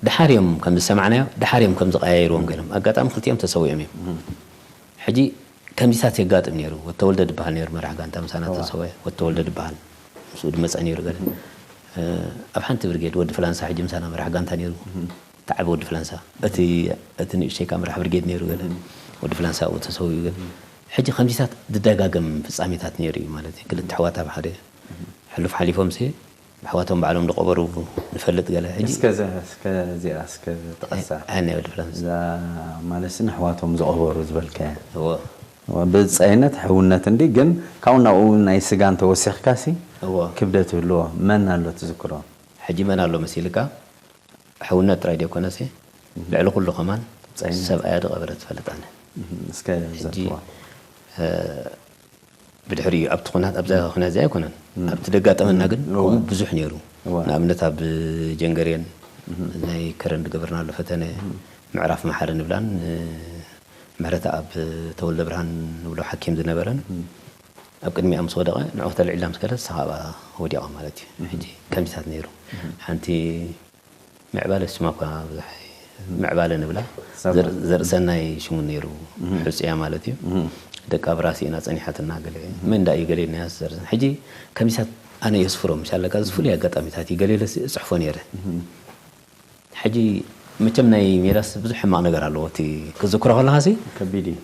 ድሓር እዮም ከም ዝሰማዕናዮ፣ ድሓር እዮም ከም ዝቀያየርዎም ገይሮም። ኣጋጣሚ ክልቲኦም ተሰዊኦም እዮም። እም። ሕጂ ከምዚታት የጋጥም ነይሩ። ወተወልደ ዝበሃል ነይሩ መራሕ ጋንታ ምሳና እዋ። ተሰወ፣ ወተወልደ ዝበሃል። ምስኡ ድመጸ ነይሩ ገለ። እም። እ፣ ኣብ ሓንቲ ብርጌድ ወዲ ፍላንሳ ሕጂ ምሳና መራሕ ጋንታ ነይሩ። እም። ተዓቢ ወዲ ፍላንሳ። እቲ፣ እቲ ንእሽተይ ከኣ መራሕ ብርጌድ ነይሩ ገለ። እም። ወዲ ፍላንሳ ኣብኡ ተሰዊኡ። ግን ሕጂ ከምዚታት ዝደጋገም ፍጻሜታት ነይሩ እዩ ማለት እዩ። ክልተ ኣሕዋት ኣብ ሓደ ሕሉፍ ሓሊፎምሲ ኣሕዋቶም ባዕሎም ዝቐበሩ ንፈልጥ። ገለ ሕጂ እስከ ዘ- እስከ እዚኣ እስከ ጥቀሳ። ኣይ፣ ናይ ወዲ ፍላንሳ። እዛ ማለትሲ ንኣሕዋቶም ዝቐበሩ ዝበልካያ። እዎ። ብጻይነት ሕውነት እንዲ ግን ካብኡ ናብኡ ናይ ስጋ እንተወሲኽካሲ እዎ። ክብደት ይህልዎ። መን ኣሎ ትዝክሮ? ሕጂ መን ኣሎ መሲልካ? ሕውነት ጥራይ ደይኮነሲ፣ ልዕሊ ኩሉ ከማን ጸይነት። ሰብኣያ ዝቐበረ ትፈልጥ ኣነ። እህ፣ እስከ ሕጂ፣ ዘርግዋ። እ፣ ብድሕሪኡ ኣብቲ ኩናት፣ ኣብዛ ኩናት እዚኣ ኣይኮነን። እም። ኣብቲ ደጋጠመና ግን እም። ከምኡ እዋ። ብዙሕ ነይሩ። እዋ። ንኣብነት ኣብ ጀንገርየን እም። ናይ ከረን ዝገበርናሉ ፈተነ፣ እም። ምዕራፍ መሓሪ ንብላን፣ እ፣ ምሕረተኣብ ተወልደ ብርሃን ንብሎ ሓኪም ዝነበረን፣ እም። ኣብ ቅድሚኣ ምስ ወደቐ ንዑ ተልዒላ ምስ ከደት ንሳ ካብኣ ወዲቓ ማለት እዩ። እም። ሕጂ ከምዚታት ነይሩ። እም። ሓንቲ ምዕባለ ስማ እኳ ብዙሕ ምዕባለ ንብላ። ሰብ ዘር-፣ ዘርእሰናይ ሽሙ ነይሩ፣ እህ። ሕጹያ ማለት እዩ። እህ። ደቃ ብራሲ ኢና ጸኒሓትና ገለ። እህ። መን ዳ እዩ ገሌ ናያስ ዘርእሰን። ሕጂ ከሚሳት ኣነ የስፍሮ፣ ምሻለካ፣ እዚ ፍሉይ ኣጋጣሚታት እዩ። ገሌ ለስ እጽሕፎ ነይረ። እህ። ሕጂ መቸም ናይ ሜላስ ብዙሕ ሕማቕ ነገር ኣለዎ። እቲ ክዝክሮ ከለኻሲ ከቢድ እዩ።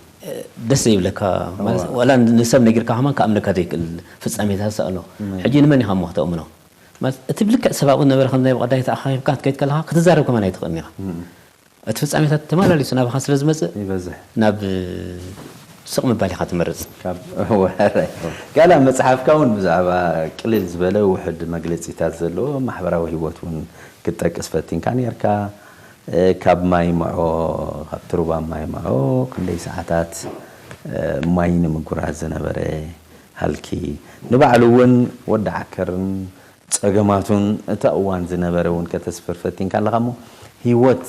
ደስ ዘይብለካ ማለት፣ እዋ። ዋላ ንሰብ ነጊርካ ከማን ክኣምነካ ዘይክእል ፍጻሜታት ኣሎ። እም። ሕጂ ንመን ኢኻ እሞ ክተእምኖ? ማለት፣ እቲ ብልክዕ ሰብ ኣብኡ ነበረ፣ ከም ናይ ብቐዳይ ተኣኻኺብካ ክትከይድ ከለኻ፣ ክትዛረብ ከማን ኣይትኽእልን ኢኻ። እም። እቲ ፍጻሜታት ተመላሊሱ ናባኻ ስለ ዝመጽእ፣ ይበዝሕ። ናብ ስቕ ምባል ኢኻ ትመርጽ። ካብ ወረ-፣ ጋላ መጽሓፍካ እውን ብዛዕባ ቅልል ዝበለ ውሑድ መግለጺታት ዘለዎ ማሕበራዊ ህይወት እውን ክትጠቅስ ፈቲንካ ነርካ። እ፣ ካብ ማይ ምዖ፣ ካብ ትሩባ ማይ ምዖ ክንደይ ሰዓታት፣ እ፣ ማይ ንምጉራዝ ዝነበረ ሃልኪ፣ ንባዕሉ እውን ወዲ ዓከርን ጸገማቱን እታ እዋን ዝነበረ እውን ከተስፍር ፈቲንካ ኣለኻ እሞ፣ ህይወት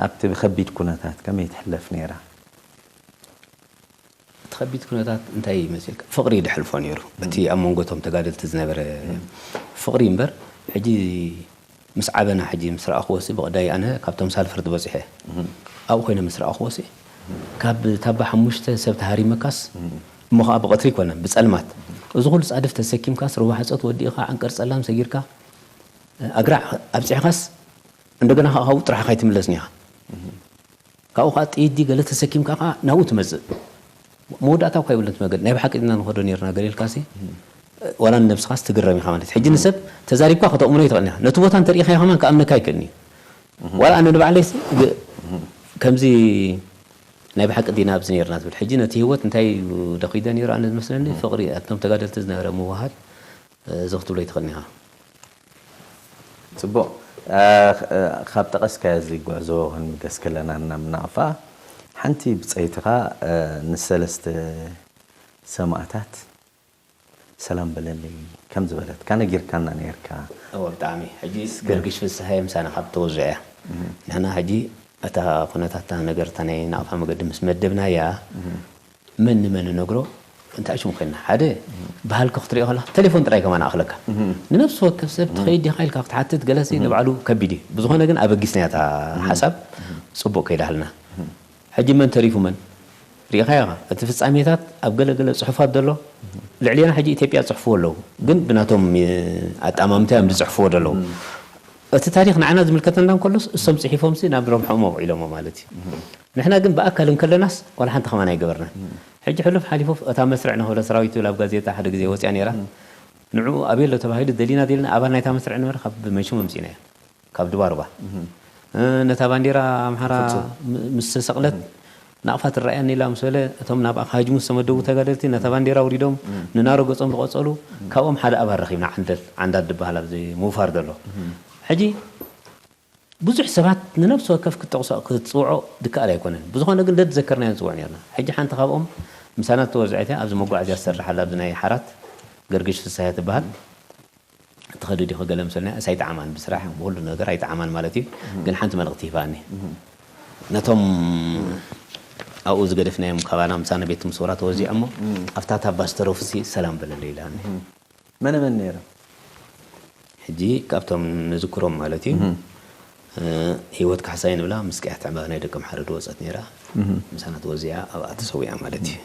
ኣብቲ ብኸቢድ ኩነታት ከመይ ትሕለፍ ነይራ? እቲ ከቢድ ኩነታት እንታይ ይመስልካ? ፍቕሪ ድሕልፎ ነይሩ። እቲ ኣብ መንጎ እቶም ተጋደልቲ ዝነበረ ፍቕሪ እምበር፣ ሕጂ ምስ ዓበና፣ ሕጂ ምስ ረኣኽዎ ሲ፣ ብቐዳይ ኣነ ካብቶም ሳልፈር ዝበጽሐ ኣብኡ ኮይነ ምስ ረኣኽዎ ሲ፣ ካብ ታባ ሓሙሽተ ሰብ ተሃሪመካስ፣ እሞ ኸዓ ብቐትሪ ኣይኮነን፣ ብጸልማት። እዚ ኩሉ ጻድፍ ተሰኪምካስ፣ ሩባ ሕጸት ወዲእኻ፣ ዓንቀር ጸላም ሰጊርካ፣ ኣግራዕ ኣብጺሕኻስ፣ እንደገና ኸዓ ካብኡ ጥራሕኻ ኣይትምለስን ኢኻ። ካብኡ ኸዓ ጥይት ድዩ ገለ ተሰኪምካ ኸዓ ናብኡ ትመጽእ። መወዳእታ እኳ የብሉን እቲ መገዲ። ናይ ብሓቂ ድና ንኸዶ ነይርና ገለ ኢልካሲ፣ ዋላ ንነብስኻስ ትግረም ኢኻ ማለት እዩ። ሕጂ ንሰብ ተዛሪብካ ከተእምኖ ኣይትኽእልን ኢኻ። ነቲ ቦታ እንተርኢኻዮ ከማን ክኣምነካ ኣይክእልን እዩ። ዋላ ኣነ ንባዕለይሲ ግ-፣ ከምዚ ናይ ብሓቂ ዲና ኣብዚ ነይርና ትብል። ሕጂ ነቲ ህይወት እንታይ እዩ ደኺደ ነይሩ ኣነ ዝመስለኒ፣ ፍቕሪ፣ ኣብቶም ተጋደልቲ ዝነበረ ምውህሃድ፣ እዚ ክትብሎ ኣይትኽእልን ኢኻ። ጽቡቕ። እ፣ ኽ-፣ እ፣ ካብ ጠቐስካዮ እዚ ጉዕዞ ክንምገስ ከለና ናብ ናቕፋ፣ ሓንቲ ብጸይትኻ፣ እ፣ ንሰለስተ ሰማእታት ሰላም በለለይ ከም ዝበለትካ ነጊርካና ነይርካ። እወ፣ ብጣዕሚ። ሕጂስ ገርግሽ ፍስሃየ ምሳና ካብ ተወዝዖ እያ። ንሕና ሕጂ እታ ኩነታት፣ እታ ነገር፣ እታ ናይ ናቕፋ መገዲ ምስ መደብናያ፣ መን ንመን ንነግሮ? እንታይ ሽሙ ኮይንና? ሓደ፣ ባህልኪ ክትሪኦ ከለኻ፣ ተሌፎን ጥራይ ከማን ኣኽለካ። ንነፍሲ ወከፍ ሰብ፣ "ትኸይድ ዲኻ?" ኢልካ ክትሓትት፣ ገለሲ ንባዕሉ ከቢድ እዩ። ብዝኾነ ግን፣ ኣበጊስናያ እታ ሓሳብ፣ ጽቡቕ ከይዳሃልና። ሕጂ መን ተሪፉ መን? ሪኢኻዮ ኢኻ። እቲ ፍጻሜታት ኣብ ገለ ገለ ጽሑፋት ዘሎ፣ ልዕሌና ሕጂ ኢትዮጵያ ጽሕፍዎ ኣለዉ። ግን ብናቶም፣ እ፣ ኣጠማምታ እዮም ዝጽሕፍዎ ዘለዉ። እቲ ታሪኽ ንዓና ዝምልከተና እንከሎስ፣ እሶም ጽሒፎምሲ ናብ ረብሖም ኣውዒሎሞ ማለት እዩ። ንሕና ግን ብኣካል እንከለናስ ዋላ ሓንቲ ከማን ኣይገበርናን። ሕጂ ሕሉፍ ሓሊፉ እታ መስርዕ ንኽብለ ሰራዊት ትብል ኣብ ጋዜጣ ሓደ ግዜ ወጽያ ነይራ። ንዕኡ ኣበይ ኣሎ ተባሂሉ ደሊና ደሊና ኣባል ናይታ መስርዕ ነበረ ካብ መንሽም ኣምጺእናዮ። ካብ ድባርባ። እ፣ ነታ ባንዴራ ኣምሓራ ፍጹም። ም-፣ ምስ ተሰቕለት ናቕፋ ትረኣየኒ ኢላ ምስ በለ እቶም ናብኣ ክሃጅሙ ዝተመደቡ ተጋደልቲ ነታ ባንዴራ ኣውሪዶም ንናሮ ገጾም ዝቐጸሉ ካብኦም ሓደ ኣባል ረኺብና ዓንደል፣ ዓንዳል ዝበሃል ኣብዚ ምውፋር ዘሎ። ሕጂ ብዙሕ ሰባት ንነብሲ ወከፍ ክትጠቕሶ፣ ክትጽውዖ ድከኣል ኣይኮነን። ብዝኾነ ግን ደድዘከርናዮ ንጽውዕ ነርና። ሕጂ ሓንቲ ካብኦም ምሳና እተወዝዐት እያ፣ ኣብዚ መጓዓዝያ ትሰርሕ ኣላ፣ ኣብዚ ናይ ሓራት ገርግሽ ፍስሃየ ትበሃል። ትኸዲ ዲኺ ገለ ምሰልና፣ እሳ ኣይጠዓማን፣ ብስራሕ ብኹሉ ነገር ኣይጠዓማን ማለት እዩ። ግን ሓንቲ መልእኽቲ ሂባኒ። ነቶም ኣብኡ ዝገደፍናዮም ካባና ምሳና ቤት ምስውራ ተወዚዖሞ፣ ኣብታ ታባ ዝተረፉሲ ሰላም በለለይ ኢላኒ። መነ መን ነይሮም? ሕጂ ካብቶም ንዝክሮም ማለት እዩ። እ፣ ህይወት ካሕሳይ ንብላ ምስ ቀያሕቲ ዕምባባ ናይ ደቀምሓረ ዝወጸት ነይራ። ምሳና ተወዚዓ ኣብኣ ተሰዊኣ ማለት እዩ።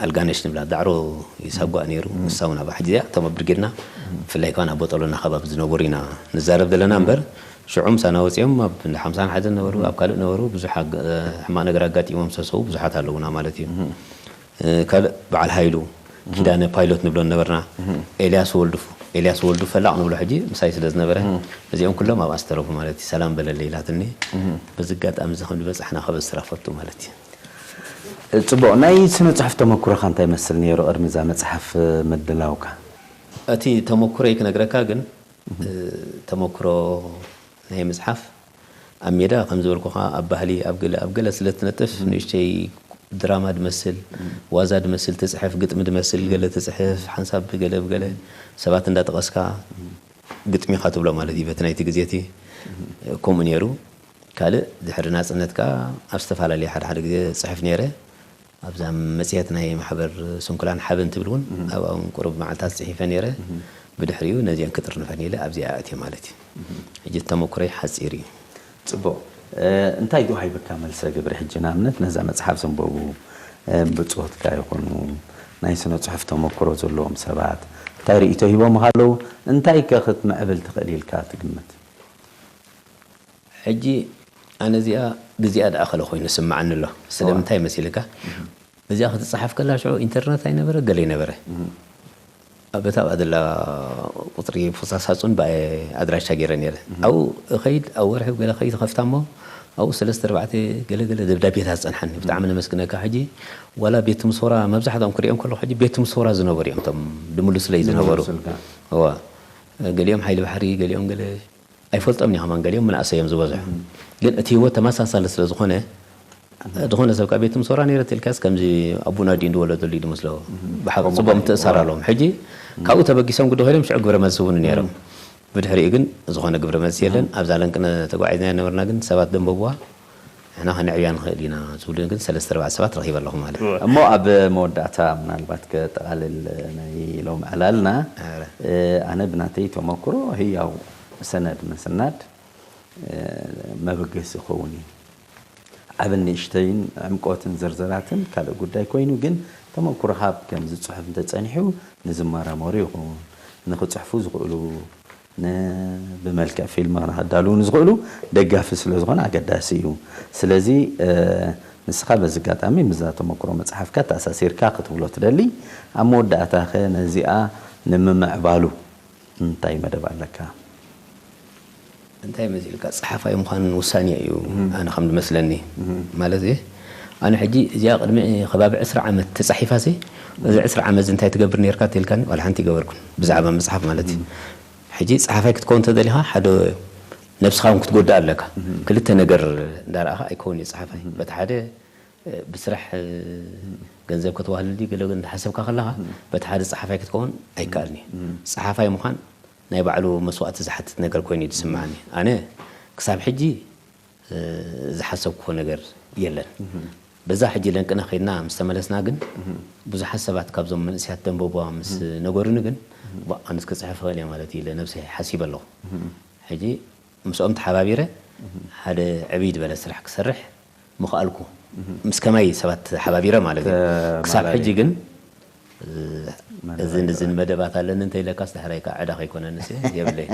ኣልጋነሽ ንብላ ዳዕሮ ይሳጓእ ነይሩ። ንሳ እውን ኣብ ሕጂ እዚኣ እቶም ኣብ ብርጌድና ብፍላይ ከኣ ኣብ ቦጠሎና ከባቢ ዝነበሩ ኢና ንዛረብ ዘለና እምበር ሽዑ ምሳና ወፂኦም ኣብ እንዳ ሓምሳን ሓደን ነበሩ፣ ኣብ ካልእ ነበሩ። ብዙሕ ኣግ- ሕማቕ ነገር ኣጋጢሞም ዝተሰዉ ብዙሓት ኣለዉና ማለት እዩ። ካልእ በዓል ሃይሉ ኪዳነ ፓይሎት ንብሎ ነበርና። ኤልያስ ወልዱ ኤልያስ ወልዱ ፈላቕ ንብሎ ሕጂ ምሳይ ስለ ዝነበረ እዚኦም ኩሎም ኣብኣ ዝተረፉ ማለት እዩ። ሰላም በለለይ ኢላትኒ። በዚ ኣጋጣሚ እዚ ከም ዝበፃሕና ከበስራ ፈቱ ማለት እዩ። ጽቡቕ። ናይ ስነ ጽሑፍ ተመኩሮኻ እንታይ ይመስል ነይሩ ቅድሚ እዛ መጽሓፍ ምድላውካ? እቲ ተመኩሮይ ክነግረካ ግን ተመኩሮ ናይ ምጽሓፍ ኣብ ሜዳ ከም ዝበልኩኻ ኣብ ባህሊ ኣብ ገለ ኣብ ገለ ስለ ትነጥፍ ንእሽተይ ድራማ ድመስል ዋዛ ድመስል ትጽሕፍ ግጥሚ ድመስል ገለ ትጽሕፍ ሓንሳብ ብገለ ብገለ ሰባት እንዳጠቐስካ ግጥሚኻ ትብሎ ማለት እዩ በቲ ናይቲ ግዜ እቲ ከምኡ ነይሩ። ካልእ ድሕሪ ናጽነት ከኣ ኣብ ዝተፈላለየ ሓደ ሓደ ግዜ ጽሕፍ ነይረ። ኣብዛ መጽሔት ናይ ማሕበር ስንኩላን ሓበን ትብል እውን ኣብኣ እውን ቁሩብ መዓልታት ጽሒፈ ነይረ። ብድሕሪኡ ነዚአን ክጥርንፈን ኢለ ኣብዚኣ ኣእትየ ማለት እዩ። ሕጂ ተመኩረይ ሓጺር እዩ። ጽቡቕ። እንታይ ዶ ሃይብካ መልሰ ግብሪ ሕጂ ንኣብነት ነዛ መጽሓፍ ዘንበቡ ብጾትካ ይኹኑ ናይ ስነ ጽሑፍ ተመክሮ ዘለዎም ሰባት እንታይ ርእይቶ ሂቦም ኣለዉ? እንታይ ከ ክትምዕብል ትኽእል ኢልካ ትግምት? ሕጂ ኣነ እዚኣ ግዜኣ ደኣ ከለ ኮይኑ ስምዓኒ ኣሎ። ስለምንታይ መሲልካ? እዚኣ ክትጸሓፍ ከላ ሽዑ ኢንተርነት ኣይነበረ ገለ ይነበረ። በታ ኣብኣ ዘላ ቁጽሪ ፖስታ ሳጹን ብኣየ ኣድራሻ ገይረ ነይረ። ኣብኡ እኸይድ ኣብ ወርሒ ገለ ከይድ ከፍታ እሞ ኣብኡ ሰለስተ ኣርባዕተ ገለ ገለ ደብዳቤታት ጸንሓኒ። ብጣዕሚ ነመስግነካ። ሕጂ ዋላ ቤት ትምሶራ መብዛሕትኦም ክሪኦም ከለኹ ሕጂ ቤት ትምሶራ ዝነበሩ እዮም እቶም ድምሉስለይ ዝነበሩ። እዋ ገሊኦም ሓይሊ ባሕሪ ገሊኦም ገለ ኣይፈልጦም ኢና ከማን ገሊኦም መናእሰይ እዮም ዝበዝሑ ግን እቲ ህይወት ተመሳሳሊ ስለ ዝኾነ ዝኾነ ሰብ ካብ ቤት ምሶራ ነይረ ትልካስ ከምዚ ኣቡና ዲን ዝወለደሉ እዩ ዝመስሎ ብሓቂ ጽቡቕ ምትእሳር ኣለዎም ሕጂ ካብኡ ተበጊሶም ግዲ ኮይኖም ሽዑ ግብረ መልሲ እውን ነይሮም ብድሕሪኡ ግን ዝኾነ ግብረ መልሲ የለን ኣብዛ ለንቅነ ተጓዒዝና ነበርና ግን ሰባት ደንበብዋ ንሕና ከነዕብያ ንኽእል ኢና ዝብሉ ግን ሰለስተ ኣርባዕተ ሰባት ረኺበ ኣለኹ ማለት እዩ። እሞ ኣብ መወዳእታ ምናልባት ከጠቓልል ናይ ሎም ዕላልና ኣነ ብናተይ ተመክሮ ህያው ሰነድ ምስናድ መበገሲ ይኸውን እዩ። ዓብን ንእሽተይን ዕምቆትን ዝርዝራትን ካልእ ጉዳይ ኮይኑ ግን ተመክሮ ሃብ ከምዚ ፅሑፍ እንተፀኒሑ ንዝመራመሩ ይኸውን ንክፅሕፉ ዝኽእሉ ብመልክዕ ፊልም ንኸዳልዉ ንዝኽእሉ ደጋፊ ስለ ዝኾነ ኣገዳሲ እዩ። ስለዚ ንስኻ በዚ ኣጋጣሚ ምስዛ ተመክሮ መፅሓፍካ ተኣሳሲርካ ክትብሎ ትደሊ? ኣብ መወዳእታ ኸ ነዚኣ ንምምዕባሉ እንታይ መደብ ኣለካ? እንታይ መሲልካ ፀሓፋይ ምዃን ውሳኔ እዩ ኣነ ከም ዝመስለኒ ማለት እየ ኣነ ሕጂ እዚኣ ቅድሚ ከባቢ ዕስራ ዓመት ተፃሒፋ ሲ እዚ ዕስራ ዓመት እዚ እንታይ ትገብር ነርካ ተልካኒ ዋላ ሓንቲ ይገበርኩን ብዛዕባ መፅሓፍ ማለት እዩ ሕጂ ፀሓፋይ ክትከውን ተደሊኻ ሓደ ነብስኻ እውን ክትጎድእ ኣለካ ክልተ ነገር እንዳረኣኻ ኣይከውን እዩ ፀሓፋይ በቲ ሓደ ብስራሕ ገንዘብ ከተዋህልል ድዩ ገለ እንዳሓሰብካ ከለኻ በቲ ሓደ ጸሓፋይ ክትከውን ኣይከኣልን እዩ። ጸሓፋይ ምዃን ናይ ባዕሉ መስዋእቲ ዝሓትት ነገር ኮይኑ እዩ ዝስምዓኒ። ኣነ ክሳብ ሕጂ ዝሓሰብክዎ ነገር የለን። በዛ ሕጂ ለንቅነ ከይድና ምስ ተመለስና ግን ብዙሓት ሰባት ካብዞም መንእሰያት ደንበብዋ ምስ ነገሩኒ ግን ዋእ ኣነስ ክጽሕፍ እኽእል እየ ማለት ኢለ ነብሰይ ሓሲበ ኣለኹ። ሕጂ ምስኦም ተሓባቢረ ሓደ ዕብይ ዝበለ ስራሕ ክሰርሕ ምኽኣልኩ ምስ ከማይ ሰባት ሓባቢረ ማለት እዩ ክሳብ ሕጂ ግን እዝን እዝን መደባት ኣለኒ እንተ ኢለካስ ዳሕራይ ከዓ ዕዳ ከይኮነንስ የብለይ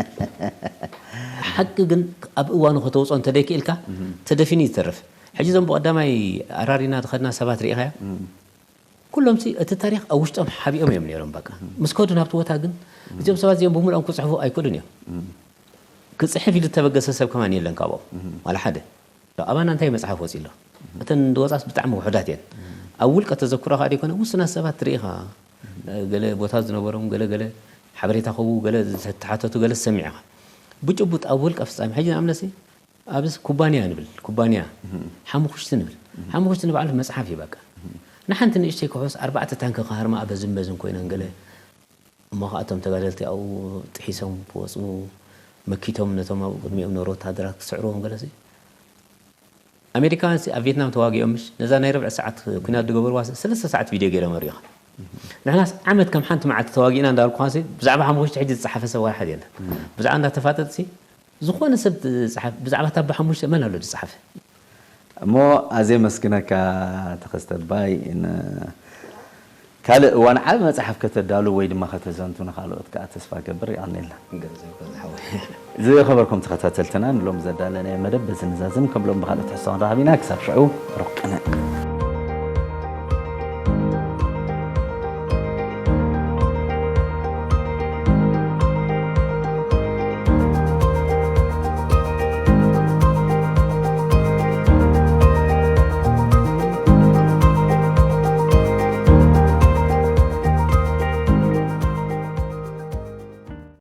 ሓቂ ግን ኣብ እዋኑ ከተውፅኦ እንተደይክኢልካ ተደፊኑ ይተርፍ ሕጂ እዞም ብቀዳማይ ኣራሪና ዝኸድና ሰባት ርኢኻያ ኩሎም ሲ እቲ ታሪኽ ኣብ ውሽጦም ሓቢኦም እዮም ነይሮም በቃ ምስ ከዱ ናብቲ ቦታ ግን እዚኦም ሰባት እዚኦም ብምልኦም ክፅሕፉ ኣይክእሉን እዮም ክፅሕፍ ኢሉ ዝተበገሰ ሰብ ከማን የለን ካብኦም ዋላ ሓደ ኣባና እንታይ መፅሓፍ ወፂ ኣሎ እተን ዝወፃስ ብጣዕሚ ውሕዳት እየን ኣብ ውልቀ ተዘክሮ ከዓ ደይኮነ ውስናት ሰባት ትርኢኻ ገለ ቦታ ዝነበሮም ገለ ገለ ሓበሬታ ከቡ ገለ ዝተሓተቱ ገለ ዝሰሚዕ ኢኻ ብጭቡጥ ኣብ ውልቀ ፍፃሚ ሕጂ ንኣብነሲ ኣብዚ ኩባንያ ንብል ኩባንያ ሓሙኽሽቲ ንብል ሓሙኽሽቲ ንባዕሉ መፅሓፍ እዩ በቃ ንሓንቲ ንእሽተይ ክሑስ ኣርባዕተ ታንኪ ክሃርማ በዝን በዝን ኮይነን ገለ እሞ ከዓ እቶም ተጋደልቲ ኣብኡ ጥሒሶም ክወፁ መኪቶም ነቶም ኣብኡ ቅድሚኦም ነበሩ ወታደራት ክስዕርዎም ገለሲ ኣሜሪካውያን ኣብ ቪየትናም ተዋጊኦም ምሽ ነዛ ናይ ርብዒ ሰዓት ኩናት ዝገበርዋ ሰለስተ ሰዓት ቪድዮ ገይሮም ኣሪኻ ንሕናስ ዓመት ከም ሓንቲ መዓልቲ ተዋጊእና እንዳልኩኻሲ ብዛዕባ ሓሙሽተ ሕጂ ዝፀሓፈ ሰብ ዋላ ሓደ የለን ብዛዕባ እንዳተፋጠጥሲ ዝኾነ ሰብ ዝፀሓፍ ብዛዕባ ታባ ሓሙሽተ መን ኣሎ ዝፀሓፈ እሞ ኣዜ መስግነካ ተኸስተባይ ካልእ እዋን ዓቢ መጽሓፍ ከተዳሉ ወይ ድማ ከተዘንቱ ንኻልኦት ከኣ ተስፋ ገብር። ይቐንየልና። ገንዘብ በዝሓወይ። ዝኸበርኩም ተኸታተልትና፣ ንሎም ዘዳለናዮ መደብ በዚ ንዛዝም። ከም ሎም ብኻልኦት ትሕዝቶ ክንረኸብ ኢና። ክሳብ ሽዑ ርሑቕ ቅነ።